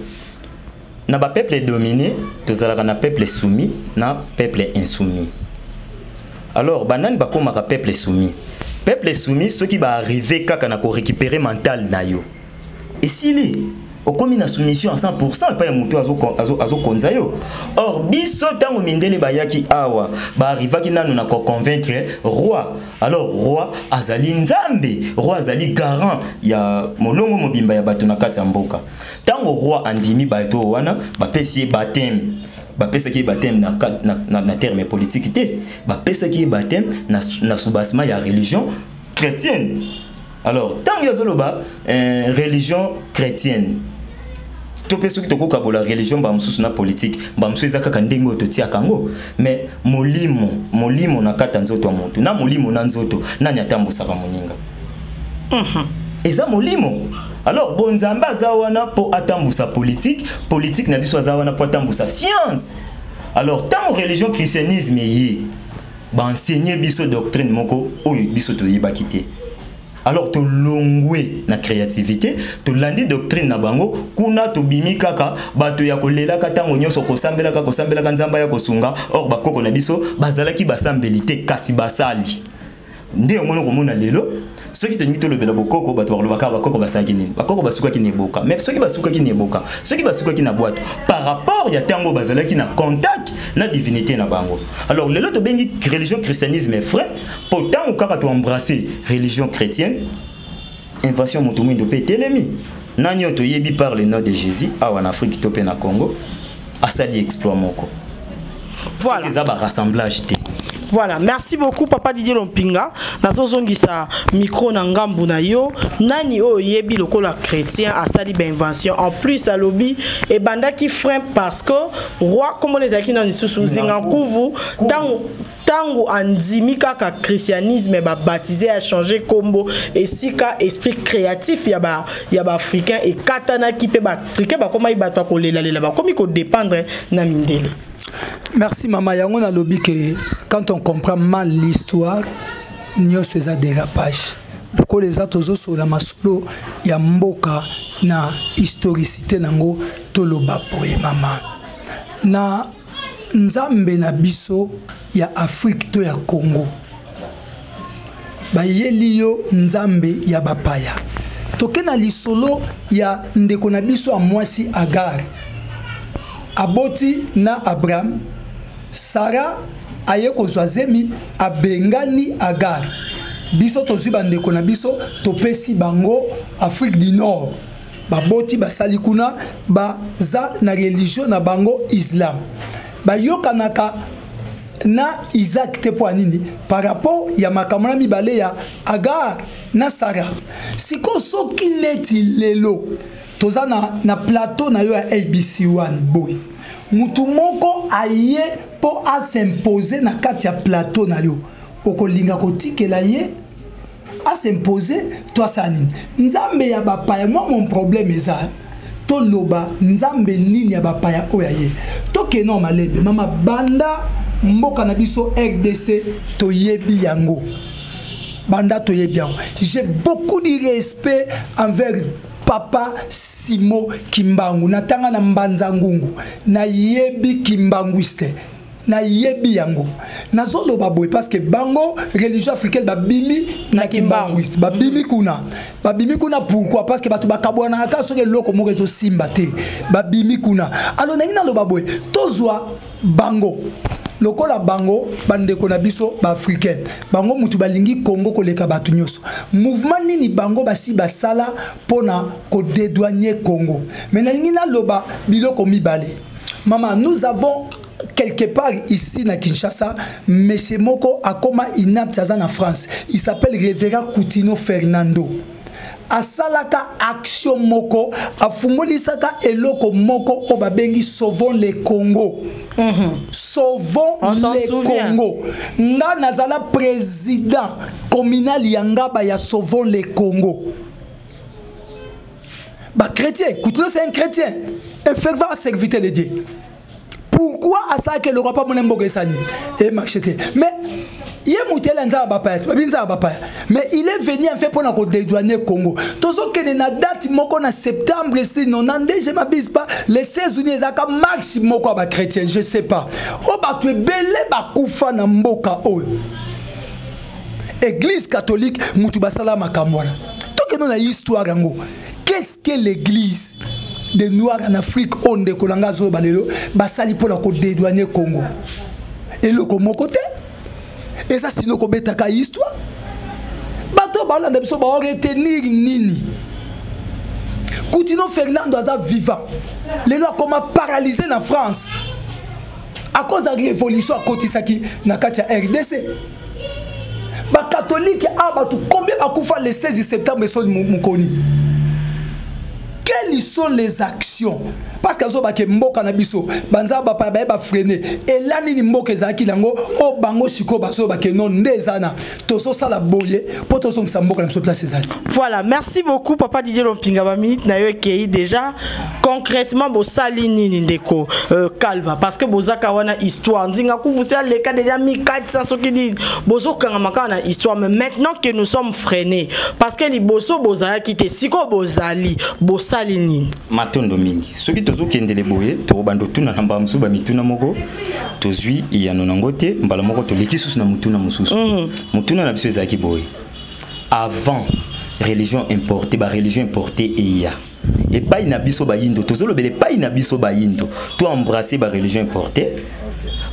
Speaker 4: na bapeuple dominé tozalaka na peuple soumis na peuple insoumis. Alors banani bakomaka peuple soumis? Peuple soumis, soki baarrive kaka na korécupérer mental na yo, esili, okomi na soumission à 100% epai ya moto azokonza yo. Or biso, ntango mindele bayaki awa, baarrivaki nanu na koconvaincre roi. Alors roi azali nzambe, roi azali garant ya molongo mobimba ya bato na kati ya mboka. Ntango roi andimi bato wana, bapesi ye baptême. Bapesaki ye baptême na terme politique te, bapesaki ye baptême na soubassement ya religion chrétienne. Alors ntango ye azoloba religion chrétienne, to mpe soki tokokabola religion bamosusu na politique, bamosusu eza kaka ndenge oyo totiaka yango. Mais molimo, molimo na kati ya nzoto ya motu na molimo na nzoto, nani atambusaka moninga? Eza molimo. Alors bonzambe aza wana mpo atambusa politique, politique na biso aza wana mpo atambusa science. Alors ntango religion christianisme eye, baenseigner biso doctrine moko oyo biso toyebaki te. Alors tolongwe na créativité, tolandi doctrine na bango kuna, tobimi kaka bato ya kolelaka ntango nyonso, kosambelaka, kosambelaka nzambe ya kosunga. Or bakoko na biso bazalaki basambeli te, kasi basali nde omoni komona lelo. Soki tolingi tolobela bokoko, bato bakolobaka bakoko basalaki nini, bakoko basukaki na eboka. Mais soki basukaki na eboka, soki basukaki na bwato, par rapport ya ntango bazalaki na contact na divinité na bango. Alors lelo tobengi religion christianisme frein, mpo ntango kaka toembrasse religion chrétienne, invention moto mwindo mpe etelemi. Nani oyo toyebi par le nom de Jésus awa na Afrique to mpe na Congo asali exploit moko?
Speaker 2: Voilà.
Speaker 4: Eza barassemblage te.
Speaker 2: Voilà, merci beaucoup papa Didier Lompinga. Nazozongisa micro na ngambu na yo. Nani oyo oyebi lokola chrétien asali bainvention? En plus alobi ebandaki frein parce que roi, komona ezalaki nani lisusu, Zinga Nkuvu, ntango andimi kaka christianisme, babaptize, achange kombo, esika esprit créatif ya baafricain ekatanaki mpe baafricain bakomaki bato ya kolelalela, bakomi kodépendre na mindele.
Speaker 3: Merci mama. Yango nalobi ke quand on comprend mal l'histoire, nyonso eza dérapage. Lokola eza tozosola masolo ya mboka na historicité nango, toloba boye mama: na nzambe na biso ya Afrique to ya Congo, bayeli yo nzambe ya bapaya. Toke na lisolo ya ndeko na biso ya mwasi Agar, aboti na Abraham. Sara aye kozwa zemi, abengani Agar. Biso tozwi bandeko na biso, topesi bango Afrique du Nord, baboti, basali kuna, baza na religion na bango islam, bayokanaka na Isaac te. Mpo ya nini? Par rapport ya makambo na mibale ya Agar na Sara. Sikoyo soki neti lelo toza na plateau na yo ya ABC 1 boye, mutu moko aye mpo as'impose na kati ya plateau na yo, okolinga kotikela ye as'impose to asala nini? Nzambe ya bapaya, moi mon problème eza toloba nzambe nini ya bapaya oyo aye. Tokende malembe mama. Banda mboka na biso RDC, toyebi yango, banda toyebi yango, j'ai beaucoup de respect envers Papa Simo Kimbangu, natanga na Mbanza Ngungu, nayebi kimbanguiste, nayebi yango. Nazoloba boye parce que bango religion africaine babimi na kimbanguiste, babimi kuna. Babimi kuna pourquoi? Parce que bato bakabwanaka kaka soki eloko moko ezosimba te, babimi kuna. Alors ndenge naloba boye, tozwa bango lokola bango bandeko na biso baafricaine, bango mutu balingi Congo koleka bato nyonso. Mouvement nini bango basi basala mpona kodédouaner Congo? Mais nalingi naloba biloko mibale. Mama, nous avons quelque part ici na Kinshasa monsieur moko akoma inapte, aza na France, il s'appelle révérend Coutinho Fernando. Asalaka action moko, afungolisaka eloko moko oyo babengi Sauvons le Congo. Sauvons
Speaker 2: On s'en
Speaker 3: le
Speaker 2: souvient.
Speaker 3: Congo. Nga nazala président communal ya Ngaba ya Sauvons le Congo. Bachrétien, Coutinho, c'est un chrétien, un fervent serviteur de Dieu. Pourquoi asalaka eloko apa mona mboka esani emarche te? Mais ye moto ele nzambe bapaya te, babi nzambe bapaya, mais il est venu en fait mpona kodédouaner Congo. Tozokende na date moko na septembre si 92, je m'abuse pas, le 16 uni, ezalaka marche moko ya bachrétien, je sais pas, oyo bato ebele bakufa na mboka oyo. Église catholique mutu basala makambo wana. Tokende na histoire yango. Qu'est-ce que l'église des Noirs en Afrique oyo ndeko na nga azoloba lelo basali mpona kodédouaner Congo? Eloko moko te. Eza sino kobetaka histoire. Bato balanda biso baoretenir nini? Coutinho Fernando aza vivant lelo, akoma paralysé na France à cause ya révolution akotisaki na kati ya RDC. Bakatholike awa, bato combien bakufa le 16 septembre? Esoni mokoni. Quelles sont les actions? Parce que azobake mboka na biso, banza bapaya baye bafreiner ela nini mboka ezalaki nango oyo bango sikoyo bazobake non, nde eza na tozosala boye mpo tozongisa mboka na biso place ezali.
Speaker 2: Voilà, merci beaucoup, papa Didier Lompinga. Baminute na yo ekei déjà. Concrètement, bosali nini, ndeko Calva? Parce que bozaka wana histoire Nzinga Kuvusi aleka déjà 1400 soki nini, bozokangama kaka na histoire. Mais maintenant que nous sommes freinés, parce que liboso bozalaki te, sikoyo bozali, bosali nini?
Speaker 4: Matondo mingi. Soki tozokendele boye, tokobanda otuna na mbala mosusu bamituna moko, tozwi eyano nango te, mbala moko toleki susu na motuna mosusu. Motuna na biso ezalaki boye: avant religion importée, bareligion importée eya epai na biso bayindo, tozolobela epai na biso bayindo, to embrasser bareligion importée,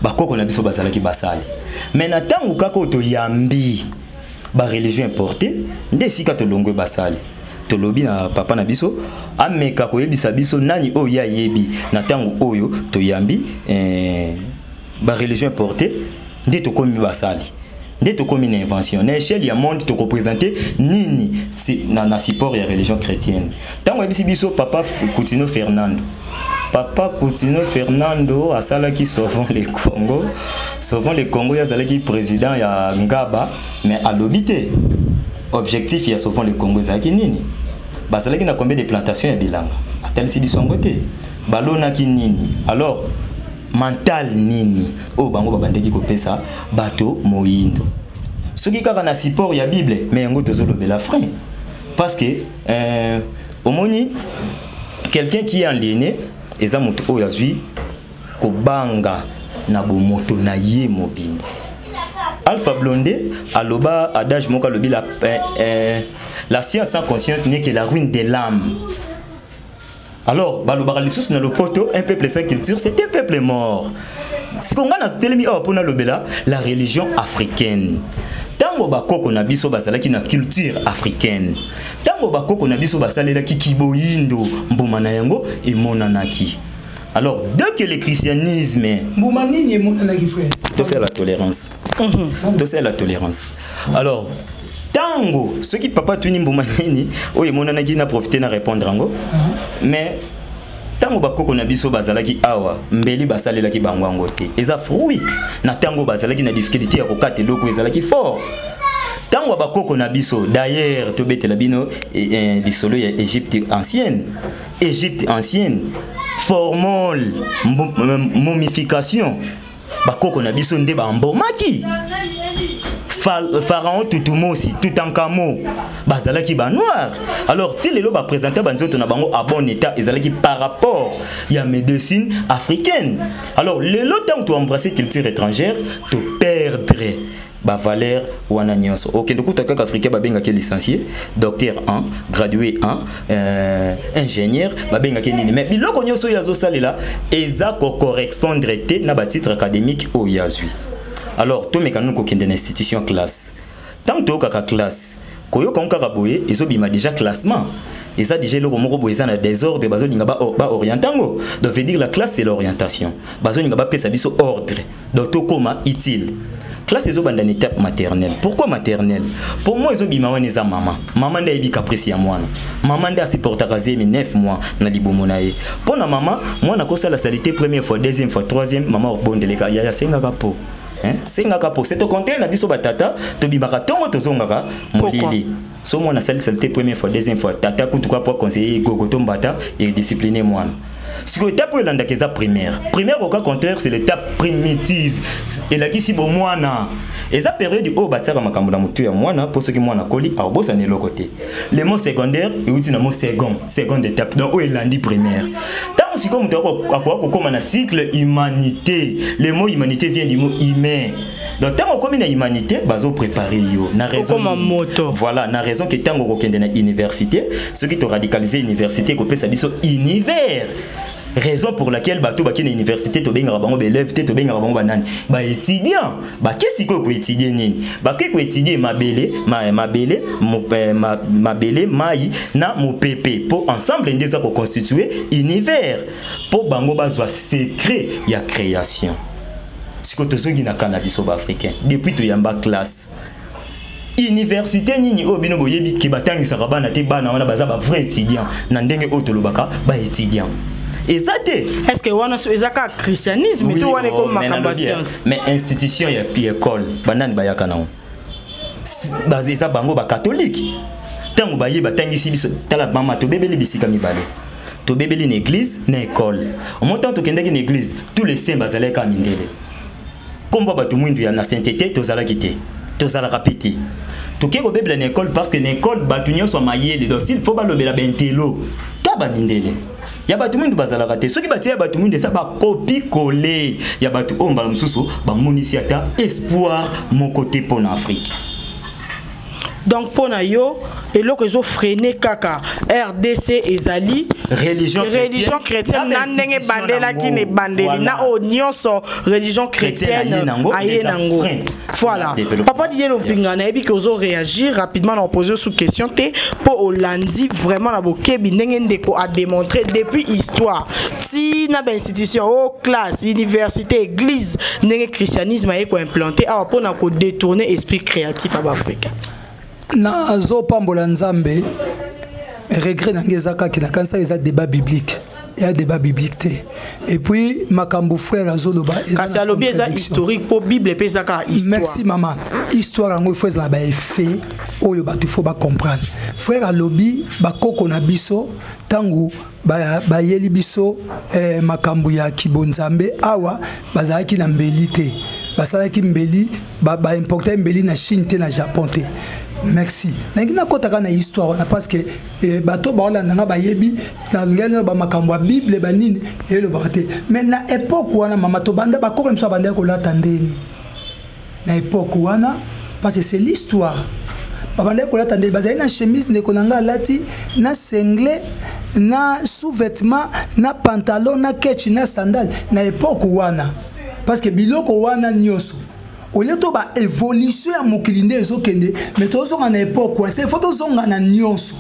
Speaker 4: bakoko na biso bazalaki basali. Mais na ntango kaka oyo toyambi bareligion importée, nde esika tolongwe basali. Tolobi na papa na biso ameka koyebisa biso nani oyo ye ayebi na ntango oyo toyambi bareligion importée nde tokomi basali, nde tokomi na invention na échelle ya monde. Tokoprésente nini si, na support ya religion chrétienne? Ntango ayebisi biso papa Coutinho Fernando, papa Coutinho Fernando asalaki Sauvons le Congo. Sauvons le Congo, ye azalaki président ya Ngaba, mais alobi te objectif ya Sauvons le Congo ezalaki nini, bazalaki na combien de plantation ya bilanga, atalisi biso yango te, balonaki nini, alors mental nini oyo bango babandaki kopesa bato moyindo. Soki kaka na support ya Bible, mais yango tozolobela frein, parce que omoni, quelqu'un qui est aliéné eza moto oyo azwi kobanga na bomoto na ye mobimba. Alpha Blondy aloba adage moko, alobi la science sans conscience n'est que la ruine de l'âme. Alors balobaka lisusu na lopoto: un peuple sans culture, c'est un peuple mort. Siko nga natelemi awa mpona lobela la religion africaine. Ntango bakoko na biso bazalaki na culture africaine, ntango bakoko na biso basalelaki kiboyindo, mbuma na yango emonanaki. Alors dès que le christianisme
Speaker 3: Mbuma nini emonanaki, frère?
Speaker 4: Tosala la tolérance, tosala la tolérance. Alors ntango soki papa atuni mbuma nini oyo emonanaki, na profite na répondre yango. Mais ntango bakoko na biso bazalaki awa, mbeli basalelaki bango yango te, eza fruit na ntango bazalaki na difficulté ya kokata eloko ezalaki fort. Ntango ya bakoko na biso, d'ailleurs tobetela bino lisolo ya Égypte ancienne. Égypte ancienne, formol, momification, bakoko na biso nde bambomaki. Pharaon Tutumosi, Tutankhamon, bazalaki ba noir. Alors ti lelo ba présenter banzoto na bango à bon état, ezalaki par rapport ya médecine africaine. Alors lelo tant to embrasser culture étrangère, to perdre ba valeur wana nyonso. Okende kuta kaka africain babengaki licencié, docteur 1, gradué 1, ingénieur, babengaki nini. Mais biloko nyonso oyo azosalela eza ko correspondre te na ba titre académique oyo azwi. Alors tomeka nanu kokende na institution classe. Tant toyokaka classe, koyoka ngo kaka boye ezobima déjà classement. Eza déjà eloko moko boye eza na désordre, bazolinga ba orienter yango. Donc veut dire la classe c'est l'orientation. Bazolinga bapesa biso ordre. Donc tokoma utile. Classe ezobanda na étape maternelle. Pourquoi maternelle? Pour moi ezobima wana eza mama. Mama nde ayebi caprice ya mwana. Mama nde asupportaka zemi 9 mois na libumu na ye. Mpo na mama, mwana akosala salité première fois, deuxième fois, troisième, mama obondeleka yaya asengaka po. Hein? Sengaka po. C'est au contraire na biso batata, tobimaka tongo tozongaka molili. So mwana asali salité première fois, deuxième fois, tata kutu kwa po conseiller gogo to mbata et discipliner mwana. Sikoyo étape oyo elandaka eza primaire. Primaire au cas contraire c'est l'étape primitive. Elakisi bo mwana. Eza période oyo batiaka makambo na motu ya mwana po soki mwana akoli akobosana eloko te. Le mot secondaire euti na mot second, seconde étape. Donc oyo elandi primaire. Ntango sikoyo moto akoka kokóma na cycle humanité. Le mot humanité vient du mot humain. Donc ntango okomi na humanité bazo préparer yo na raison
Speaker 2: Okoma
Speaker 4: nini?
Speaker 2: moto.
Speaker 4: Voilà, na raison que ntango okokende na université, soki to radicaliser université kopesa biso univers. Raison pour laquelle bato bakei na université tobengaka bango ba élève te, tobengaka bango banani, ba étudiant. Bake sikoyo koétudie nini? Bake koétudie mabele, mabele, mabele, mai na mopepe, po ensemble nde eza koconstitue univers, po bango bazwa secret ya création. Sikoyo tozongi na kana biso baafricain depuis toyamba classe université nini oyo bino boyebi ke batangisaka bana te, bana wana baza ba vrai étudiant na ndenge oyo tolobaka ba étudiant eza te.
Speaker 2: Est ce que wana eza kaka christianisme
Speaker 4: Oui,
Speaker 2: to wana
Speaker 4: oh,
Speaker 2: ekoma
Speaker 4: mais
Speaker 2: makambo ya
Speaker 4: nalobi,
Speaker 2: science?
Speaker 4: Mais institution ya école banani bayaka nango? Eza bango bacatholique. Ntango baye batangisi biso, tala mama, tobebeli bisika mibale, tobebeli na église na école. Omo ntango tokendaki na église, tous les saints bazalaki kaka mindele, kombo bato mwindu ya na sainteté tozalaki te, tozalaka pe te. Toke kobebela na école parce que na école bato nyonso ya mayele, donc s'il faut balobela bentelo ta bamindele, ya bato mwindu bazalaka te. Soki batie ya bato mwindu eza bakopi-coller ya bato oyo mbala mosusu bamonisi ata espoir moko te mpo na Afrique.
Speaker 2: Donc mpo na yo eloko ezofreiner kaka RDC ezali
Speaker 4: religion.
Speaker 2: Religion chrétienne na ndenge ebandelaki na ebandeli na oyo nyonso religion chrétienne aye nango. Voilà, papa Didier Lompinga, nayebi ke ozoréagir rapidement na opose sous question te mpo olandi vraiment na bokebi ndenge ndeko adémontré depuis histoire ti na bainstitution o classe, université, église, ndenge christianisme aye koimplanter awa mpona kodétourner esprit créatif ya baafricain.
Speaker 3: Nazopambola Nzambe. Regret na ngai eza kaka nakanisa eza débat biblique, eya débat biblique te. Et puis makambo frère azoloba
Speaker 2: kasi alobi eza historique mpo Bible mpe eza kaka histoire.
Speaker 3: Merci mama. Histoire yango ifo ezala baeffet oyo bato ifo bacomprendre. Frère alobi bakoko na biso ntango bayeli biso makambo ya kibonzambe awa bazalaki na mbeli te, basalaki mbeli, baimporte mbeli na Chine te, na Japon te. Merci. Nalingi nakɔtaka na histoire wana parce que bato baolanda nga bayebi nalingi na bamakambo ya Bible banini elobaka te. Mais na époque wana mama, tobanda bakoko na biso babandaki kolata ndeni na époque wana? Parce que c'est l'histoire. Babandaki kolata ndeni? Bazali na chemise, ndeko na ngai alati na singlet na sous-vêtement na pantalon na ketch na sandale na époque wana. Parce que biloko wana nyonso olie to baévolution ya mokili nde ezokende, mais tozonga na époque wana, il faut tozonga na nyonso.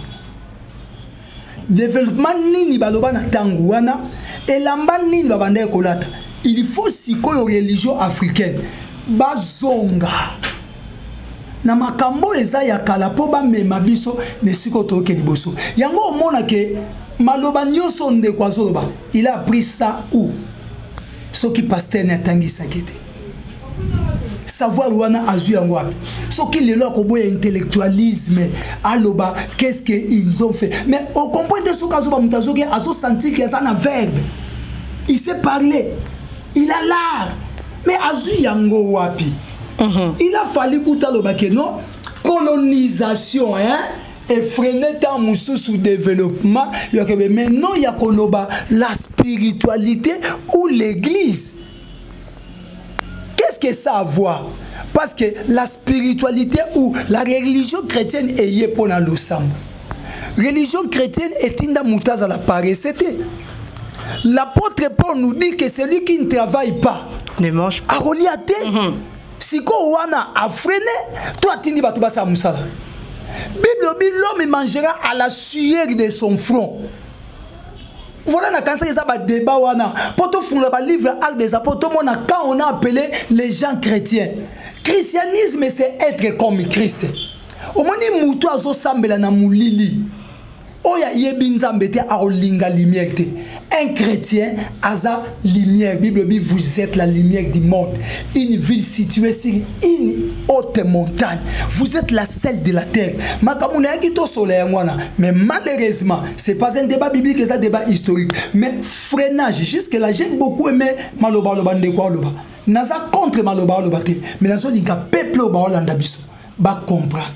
Speaker 3: Développement nini baloba na ntango wana? Elamba nini babandaki kolata? Il faut sikoyo religion africaine bazonga na makambo eza ya kala mpo bamema biso na esika oyo toyoke liboso. Yango omonake maloba nyonso ndeko azoloba, il a appris ça où? Soki pasteur ne atangisaki te, savoir wana azwi yango wapi? Soki lelo akoboya intellectualisme, aloba qu'est-ce que ils ont fait, mais ocomprendre te. Soki azoba, moto azoki azosentir ke aza na verbe, il sait parler, il a l'art, mais azwi yango wapi? Il a fallu kuta aloba ke non, colonisation, hein, efreiner ntango mosusu développement yakebe. Mais non, ya koloba la spiritualité ou l'église, qu'est-ce que ça a à voir? Parce que la spiritualité ou la religion chrétienne eye mpona losambo. Religion chrétienne etinda moto azala paresse te. L'apôtre Paul nous dit que celui qui ne travaille pas
Speaker 2: ne mange pas.
Speaker 3: Akolia te. Sikoyo wana afreiner to atindi bato basala mosala. Bible obi: l'homme mangera à la sueur de son front. Voilà, nakanisaki eza badébat wana mpo tofungola balivre Acte des Apôtres, tomona quand on a appelé les gens chrétiens. Christianisme, c'est être comme Christ. Omoni, mutu azosambela na molili, oyo ayebi Nzambe te, akolinga lumière te. Un chrétien aza lumière. Bible dit: vous êtes la lumière du monde, une ville située sur une haute montagne. Vous êtes la sel de la terre. Makambo nayaki tosola yango wana, mais malheureusement c'est pas un débat biblique, eza débat historique. Mais freinage, jusque là j'ai beaucoup aimé maloba aloba. Ndeko aloba, naza contre maloba aloba te, mais nazolinga peuple oyo baolanda biso bacomprendre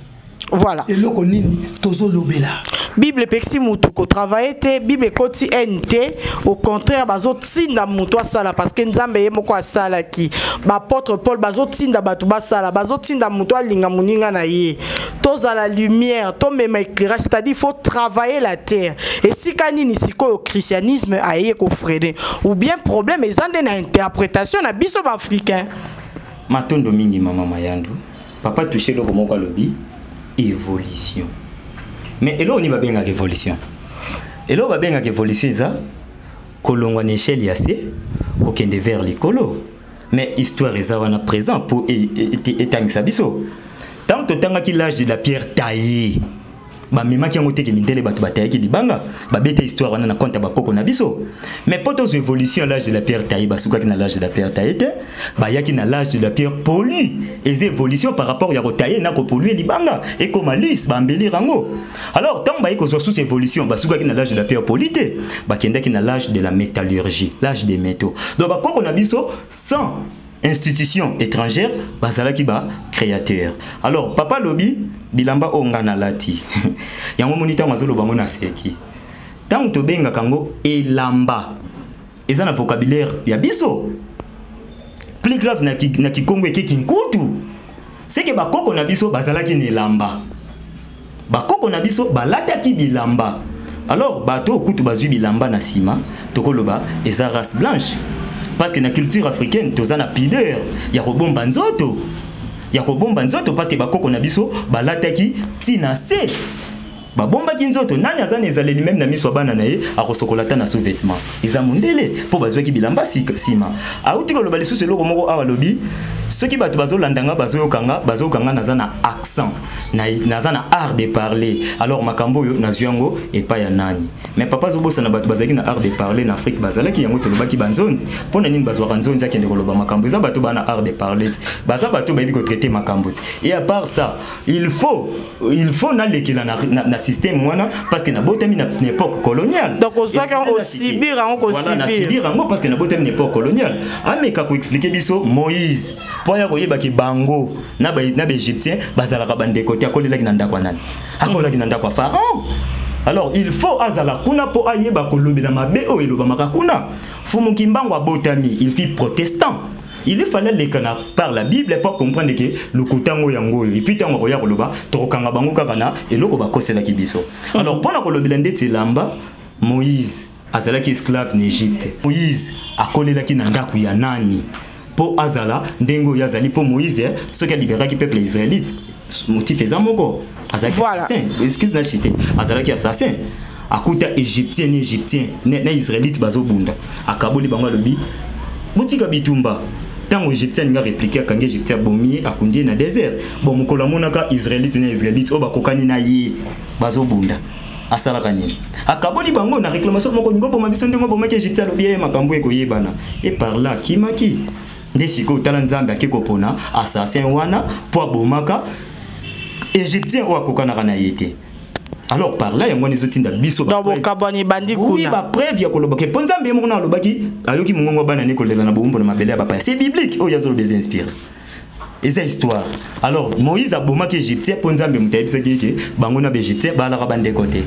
Speaker 3: eloko nini tozolobela.
Speaker 2: Bible epekisi mutu kotravailler te, Bible ekoti haine te. Au contraire, bazotinda mutu asala parce que Nzambe ye moko asalaki. Baapôtre Paul bazotinda bato basala, bazotinda mutu alinga moninga na ye. Tozala lumière, tomema éclairage, c'est-à-dire il faut travailler la terre. Esika nini sikoyo christianisme aye kofreiner, ou bien problème eza nde na interprétation na biso baafricain?
Speaker 4: Matondo mingi, mama Mayandu. Papa touche eloko moko, alobi évolution. Mais eloko nini babengaka évolution? Eloko babengaka évolution eza kolongwa na échelle ya se kokende vers likolo. Mais histoire eza wana présent mpo etangisa biso. Ntango totangaki l'âge de la pierre taillée, bamemaki yango teke mindele bato batayaki libanga, babeta histoire wana na compte ya bakoko na biso. Mais mpo tozwa évolution ya l'âge de la pierre taillée, basukaki na l'âge de la pierre taillée te, bayaki na l'âge de la pierre polie. Eza évolution par rapport ya kotailler na kopolluer libanga, ekoma lisse, baembellir yango. Alors ntango bayi kozwa susu évolution, basukaki na l'âge de la pierre polie te, bakendaki na l'âge de la métallurgie, l'âge des métaux. Donc bakoko na biso, sans institution étrangère, bazalaki ba créateur. Alors papa lobi bilamba oyo nga nalati yango, moni ntango azoloba ngo na seki, ntango tobengaka yango elamba, eza na vocabulaire ya biso. Plus grave, na kikongo ekeki nkutu seke. Bakoko na biso bazalaki na elamba, bakoko na biso balataki bilamba. Alors bato oyo kutu bazwi bilamba na nsima, tokoloba eza race blanche, parce que na culture africaine toza na pudeur ya kobomba nzoto, ya kobomba nzoto, parce que bakoko na biso balataki ntina se, babombaki nzoto. Nani aza na ezaleli même na miso ya bana na ye akosokola ata na sous-vêtement? Eza mondele, mpo bazwaki bilamba nsima. Auti koloba lisusu eloko moko awa, alobi soki bato bazolanda nga, bazoyoka nga, bazoyoka nga naza na accent, naza na art de parler. Alors makambo oyo nazwi yango epai ya nani? Mais papa azobosana, bato bazalaki na art de parler na Afrique, bazalaki yango, tolobaki banzonzi. Mpo na nini bazwaka nzonzi akende koloba makambo? Eza bato bana art de parler ti, baza bato bayebi kotraiter makambo ti. Et à part ça, il faut nalekela na système wana, parce que nabotami na époque coloniale.
Speaker 2: Donc ozwaki yango kosubir yango.
Speaker 4: Voilà, na
Speaker 2: kosubir.
Speaker 4: Subir yango parce que nabotami na époque coloniale. Ameka koexpliquer biso Moïse, mpo aya koyebaki bango na baégyptien bazalaka bandeko te. Akolelaki na ndako ya nani? Akolelaki na ndako ya Pharaon. Alors il faut azala kuna mpo ayeba kolobela mabe oyo elobamaka kuna. Fumu Kimbangu abotami, il fut protestant, il fallait aleka na par la Bible pour comprendre que lokuta ngo yango oyo. Et puis ntango akoya koloba, tokokanga bango kaka na eloko bakoselaki biso. Alors mpona kolobela ndeti elamba, Moïse azalaki esclave na Égypte. Moïse akolelaki na ndako ya nani mpo azala ndenge oyo azali? Mpo Moïse, soki aliberaki peuple israélite, motif eza moko, azalaki assassin. Excuse na chite, azalaki assassin. Akuta égyptien na égyptien na israélite bazobunda, akaboli bango, alobi: botika bitumba. Ntango égyptien alinga répliquer, akangi égyptien, abomi ye, akundi ye na désert. Bon, mokolo amonaka israélite na israélite oyo bakokani na ye bazobunda, asalaka nini? Akaboli bango na réclamation moko: ningo boma biso ndenge obomaki égyptien. Alobi ye makambo ekoyebana. E par là akimaki nde. Sikoyo tala, Nzambe ake kopona assassin wana mpo abomaka égyptien oyo akokanaka na ye te. Alors par là, yango wana ezotinda biso
Speaker 2: Donc bokabwani ebandi
Speaker 4: oui,
Speaker 2: kuna.
Speaker 4: Bapreuve ya koloba ke mpo Nzambe ye moko na alobaki, ayoki mongongo ya bana ne kolela na bowumbu na mabele ya bapaya. C'est biblique, oyo azoloba eza inspiré. Eza histoire. Alors Moïse abomaki égyptien mpo Nzambe moto ayebisaki ye ke bango na baégyptien balaka bandeko te.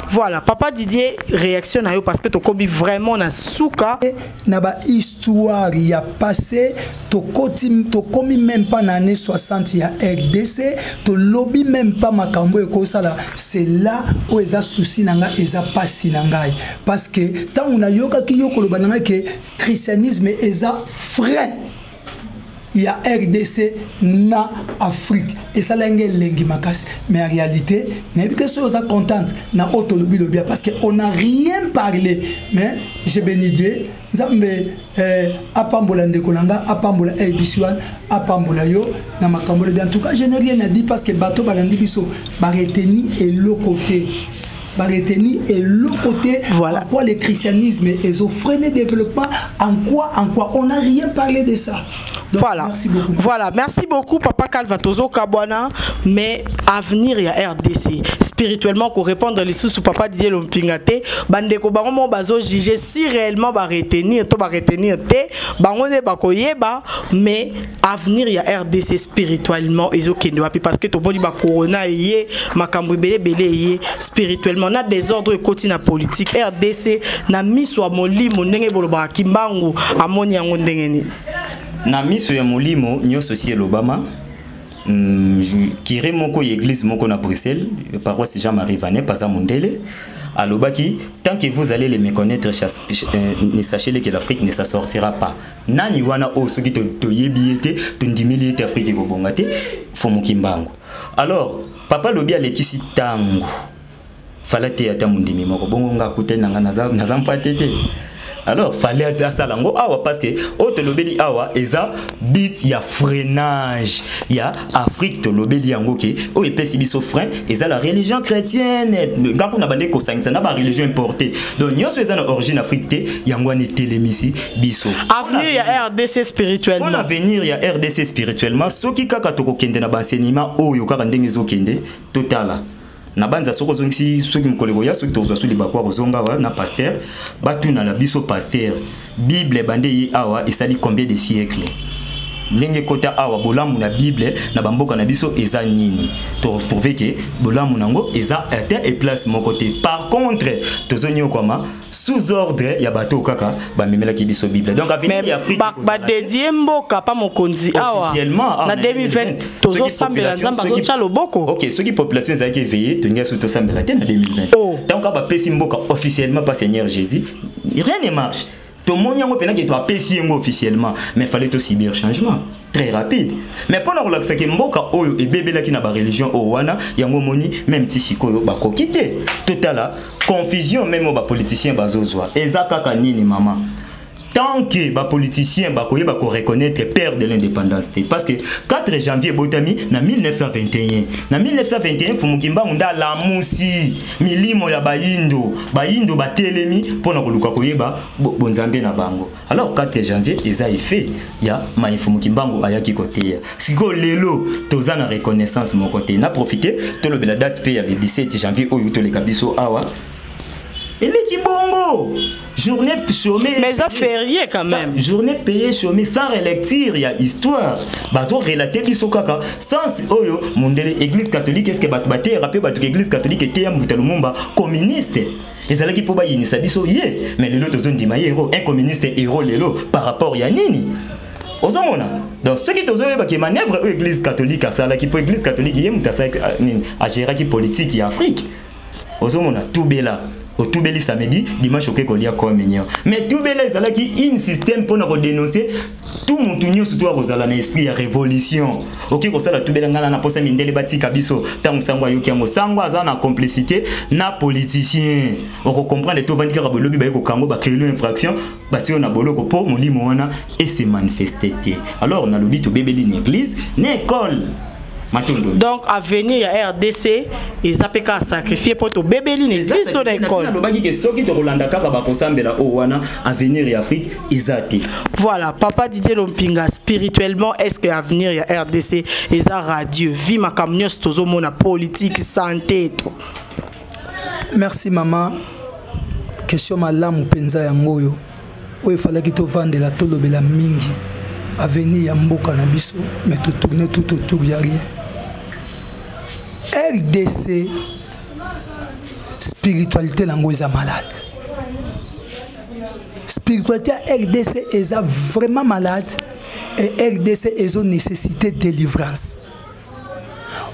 Speaker 2: Voilà, papa Didier, réaction na yo parce que tokomi vraiment na suka.
Speaker 3: Na ba histoire ya passé, tokoti tokomi même pas na année 60 ya RDC, tolobi même pas makambo ekosala. C'est là où eza souci na nga, eza pasi na ngai, parce que ntango nayokaki yo koloba na ngai ke christianisme eza frein ya RDC na Afrique, esalaki ngai elengi makasi. Mais en réalité nayebi te soki oza contente na oyo tolobi lobia, parce que on n'a rien parlé. Mais je bénis Dieu, Nzambe apambola ndeko na nga, apambola ABC One, apambola yo na makambo lobi. En tout cas, je n'ai rien à dire, parce que bato balandi biso bareteni eloko te, bareteni eloko te.
Speaker 2: Voilà.
Speaker 3: En quoi le christianisme ezo freiner développement? En quoi, en quoi? On n'a rien parlé de ça. Donc,
Speaker 2: Voilà.
Speaker 3: merci beaucoup.
Speaker 2: Voilà, merci beaucoup papa Calva Tozo Kabwana, mais avenir ya RDC spirituellement ko répondre les sous papa Didier Lompinga te, bandeko bango mo bazo juger si réellement ba retenir to ba retenir te, bango ne ba koyeba, mais avenir ya RDC spirituellement ezo kende wapi? Parce que to boni ba corona ye makambo belé belé ye spirituellement na désordre ekoti na politique RDC na miso ya molimo ndenge bolobaka Kimbangu amoni yango ndenge nini?
Speaker 4: Na miso ya molimo nyonso si elobama. Curé moko ya église moko na Bruxelles, paroisse Jean-Marie Vanet, paza mondele, alobaki: tant que vous allez les méconnaître, ne sachez que l'Afrique ne s'en sortira pas. Nani wana oyo soki toyebi ye te, tondimeli ye te, Afrique ekobonga te? Fumu Kimbangu. Alors papa lobi alekisi ntango fala te, ata mondimi moko bongo nga akutani na nga naza mpate te. Alors fallait asala yango awa, parce que oyo tolobeli awa eza but ya freinage ya Afrique. Tolobeli yango ke oyo epesi biso frein eza la religion chrétienne. Nga kuna bande kosangisa na bareligion importé, donc nyonso eza na origine Afrique te, yango wana etelemisi biso.
Speaker 2: Avenir ya RDC spirituellement.
Speaker 4: Mpona avenir ya RDC spirituellement, soki kaka tokokende na baenseignement oyo kaka ndenge ezokende, totala na banza soki ozongisi, soki mokolo ekoya, soki tozwa so libaku ya kozonga awa na pasteur, batuna na biso: pasteur, Bible ebande ye awa esali combien de siècle? Ndenge ekota awa, bolamu na Bible na bamboka na biso eza nini? Totrouve ke bolamu nango eza ate e place moko te. Par contre tozonyokwama sous ordre ya bato kaka bamemelaki biso Bible. Donc avenir ya Afrique ekozala te.
Speaker 2: Badedie mboka pa mokonzi awa
Speaker 4: Officiellement awa
Speaker 2: na
Speaker 4: na
Speaker 2: 2020
Speaker 4: 2020,
Speaker 2: tozosambela, Nzambe azotya loboko.
Speaker 4: Ok, soki population ezalaki éveillé, tolingi so tosambela te na 2020.
Speaker 2: Oh.
Speaker 4: Tant que bapesi mboka officiellement par Seigneur Jésus, rien ne marche. Tomoni yango mpena ke toapesi yango officiellement, mais fallait tosubir changement très rapide. Mais mpona kolakisaki mboka oyo ebebelaki na bareligion oyo wana, yango omoni même ti sikoyo bakoki te. Totala confusion même oyo bapoliticien bazozwa eza kaka nini, mama? Tant que bapoliticien bakoyeba koreconnaître père de l'indépendance te, parce que 4 janvier ebotami na 1921. Na 1921, Fumu Kimbangu nde alamusi milimo ya bayindo, bayindo batelemi mpona koluka koyeba bonzambe na bango. Alors 4 janvier eza effet ya mai Fumu Kimbangu ayaki koteya. Sikoyo lelo toza na reconnaissance moko te. Na profite tolobela date mpe ya le 17 janvier oyo toleka biso awa, eleki bongo journée chômée.
Speaker 2: Mais eza férié quand même.
Speaker 4: Journée payée chômée sans relecture ya histoire. Bazo relater biso kaka sens oyo mondele église catholique. Est ce que bato bateyaka mpe bato ke église catholique eteya Mbuta Lumumba communiste? Ezalaki mpo bayinisa biso ye, mais lelo tozondima ye héros, un communiste héros lelo par rapport ya nini ozomona? Donc soki tozoyebaki manœuvre oyo église catholique asalaki, mpo église catholique ye moto asalaki, ah, nini, agéraki politique ya Afrique. Ozomona tubela, otubeli samedi, dimanche okoki kolia communion, mais tubela ezalaki une système mpona kodénoncer tout mutu nyonso to akozala na esprit ya révolution. Okoki kosala tubela ngala na posa mindele batika biso. Ntango sango ayoki yango, sango aza na complicité na politicien, okocomprendre te. Ovandi kaka bolobi, baye kokango, bacréelo infraction, batie yo na boloko mpo molimo wana ese manifeste te. Alors nalobi tobebeli na église na école. Matondo.
Speaker 2: Donc avenir ya RDC eza mpe kaka sacrifié mpo tobebeli na église to na école.
Speaker 4: Nalobaki ke soki tokolanda kaka bakosambela oyo wana, avenir ya Afrique eza te.
Speaker 2: Voilà, papa Didier Lompinga, spirituellement, est ce que avenir ya RDC eza radieux vi makambo nyonso tozomona, politique, santé to?
Speaker 3: Merci mama, question malamu mpenza. Yango oyo efalaki tovandela, tolobela mingi. Avenir ya mboka na biso, mais totourne tout autour ya rien. RDC, spiritualité nango eza malade. Spiritualité ya RDC eza vraiment malade et RDC ezo nécessité délivrance.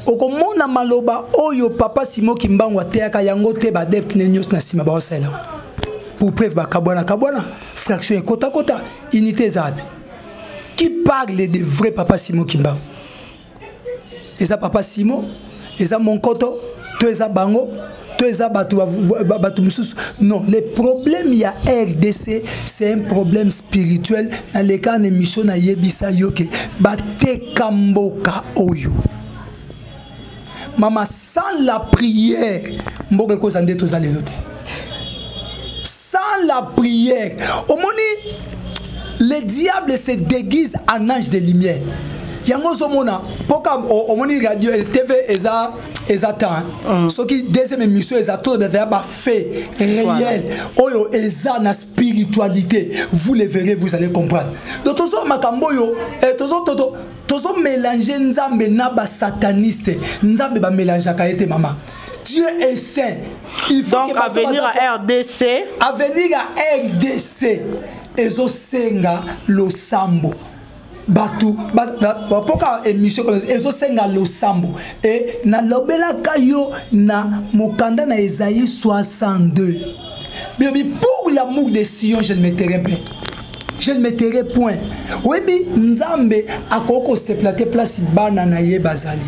Speaker 3: Okomona maloba oyo papa Simon Kimbangu ateyaka yango te, baadepte ne nyonso na nsima baosalela. Pour preuve, bakabwana kabwana, fraction ekotakota, unité eza wapi? Qui parle de vrai papa Simon Kimbangu? Eza papa Simon, eza Monkoto, to eza bango, to eza bato bato mosusu? Non, le problème ya RDC, c'est un problème spirituel. Naleka na émission, nayebisa yo ke bateka mboka oyo. Mama, sans la prière, mboka ekozala nde toza lelo te. Sans la prière, omoni, le diable se déguise en ange de lumière. Yango ozomona mpoka omoni radio, TV eza temps. Soki deuxième émission eza, tozobeta bafaits réel oyo eza na spiritualité, vous le verrez, vous allez comprendre. Donc tozo makambo oyo, tozo toto tozomélange Nzambe na basataniste. Nzambe bamélangeaka ye te, mama. Dieu est saint.
Speaker 2: Il faut donc avenir à RDC.
Speaker 3: Avenir à RDC ezosenga losambo. Bato bapoka émission ezosenga losambo. E nalobelaka yo na mokanda na Esaïe 62, bilobi: "Pour l'amour de Sion, je ne mettrai pas, je ne mettrai point." Oyebi, Nzambe akoki kosepela te place bana na ye bazali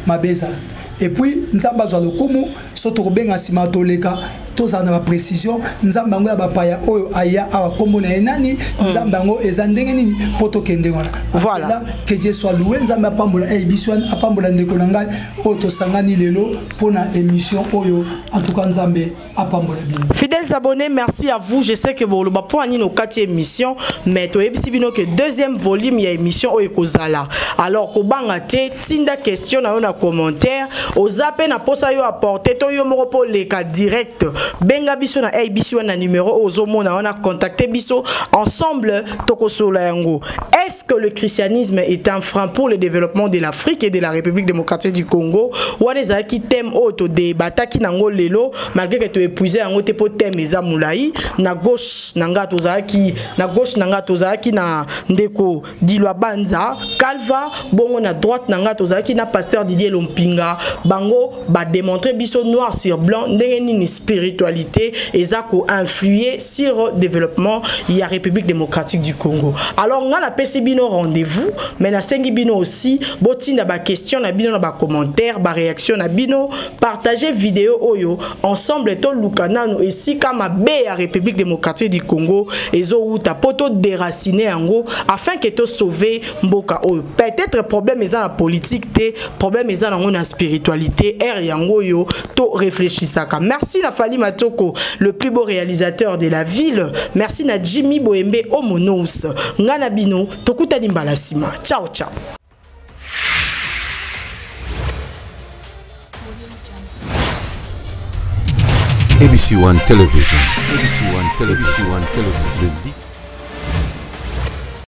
Speaker 3: mabe ezala. Et puis Nzambe azwa lokumu. So tokobenga nsima, toleka, tozala na baprécision. Nzambe yango ya bapaya oyo aya awa, nkombo na ye nani? Nzambe yango eza ndenge nini mpo tokende wana?
Speaker 2: Voilà.
Speaker 3: Que Dieu soit loué. Nzambe apambola biso wana, apambola ndeko na ngai oyo tosangani lelo mpona émission oyo. En tout cas, Nzambe apambola bino.
Speaker 2: Fidèles abonnés, merci à vous. Je sais que boloba po nini okati émission, mais toyebisi bino que deuxième volume ya émission oyo ekozala. Alors kobanga te, tinda question na yo na commentaire. Oza pe na posa yo apporter to yo moko po leka direct. Benga biso na ABC wana, numéro oyo ozomona wana, contacter biso, ensemble tokosola yango. Est-ce que le christianisme est un frein pour le développement de l'Afrique et de la République démocratique du Congo? Wana ezalaki thème oyo todebataki nango lelo, malgré que toépuise yango te po thème eza molai. Na gauche na nga tozalaki, na gauche na nga tozalaki na ndeko Dilwa Banza Calva, bongo na droite na nga tozalaki na pasteur Didier Lompinga. Bango badémontre biso noir sur blanc ndenge nini spiritualité eza koinfluer sur développement ya République démocratique du Congo. Alors nga napesi bino rendez-vous, mais nasengi bino aussi botinda baquestion na bino na bacommentaire, baréaction na bino, partager vidéo oyo. Ensemble toluka nanu esika mabe ya République démocratique du Congo ezowuta mpo todéracine yango afin ke tosauve mboka oyo. Peut-être problème eza na politique te, problème eza nango na spiritualité. Ere yango oyo to réfléchissaka. Merci na Fali Matoko, le plus beau réalisateur de la ville. Merci na Jimmy Boembe Omonos. Nga na bino tokutani mbala nsima. Ciao ciao.
Speaker 1: ABC One Television, ABC One Television, ABC One Television, le leader.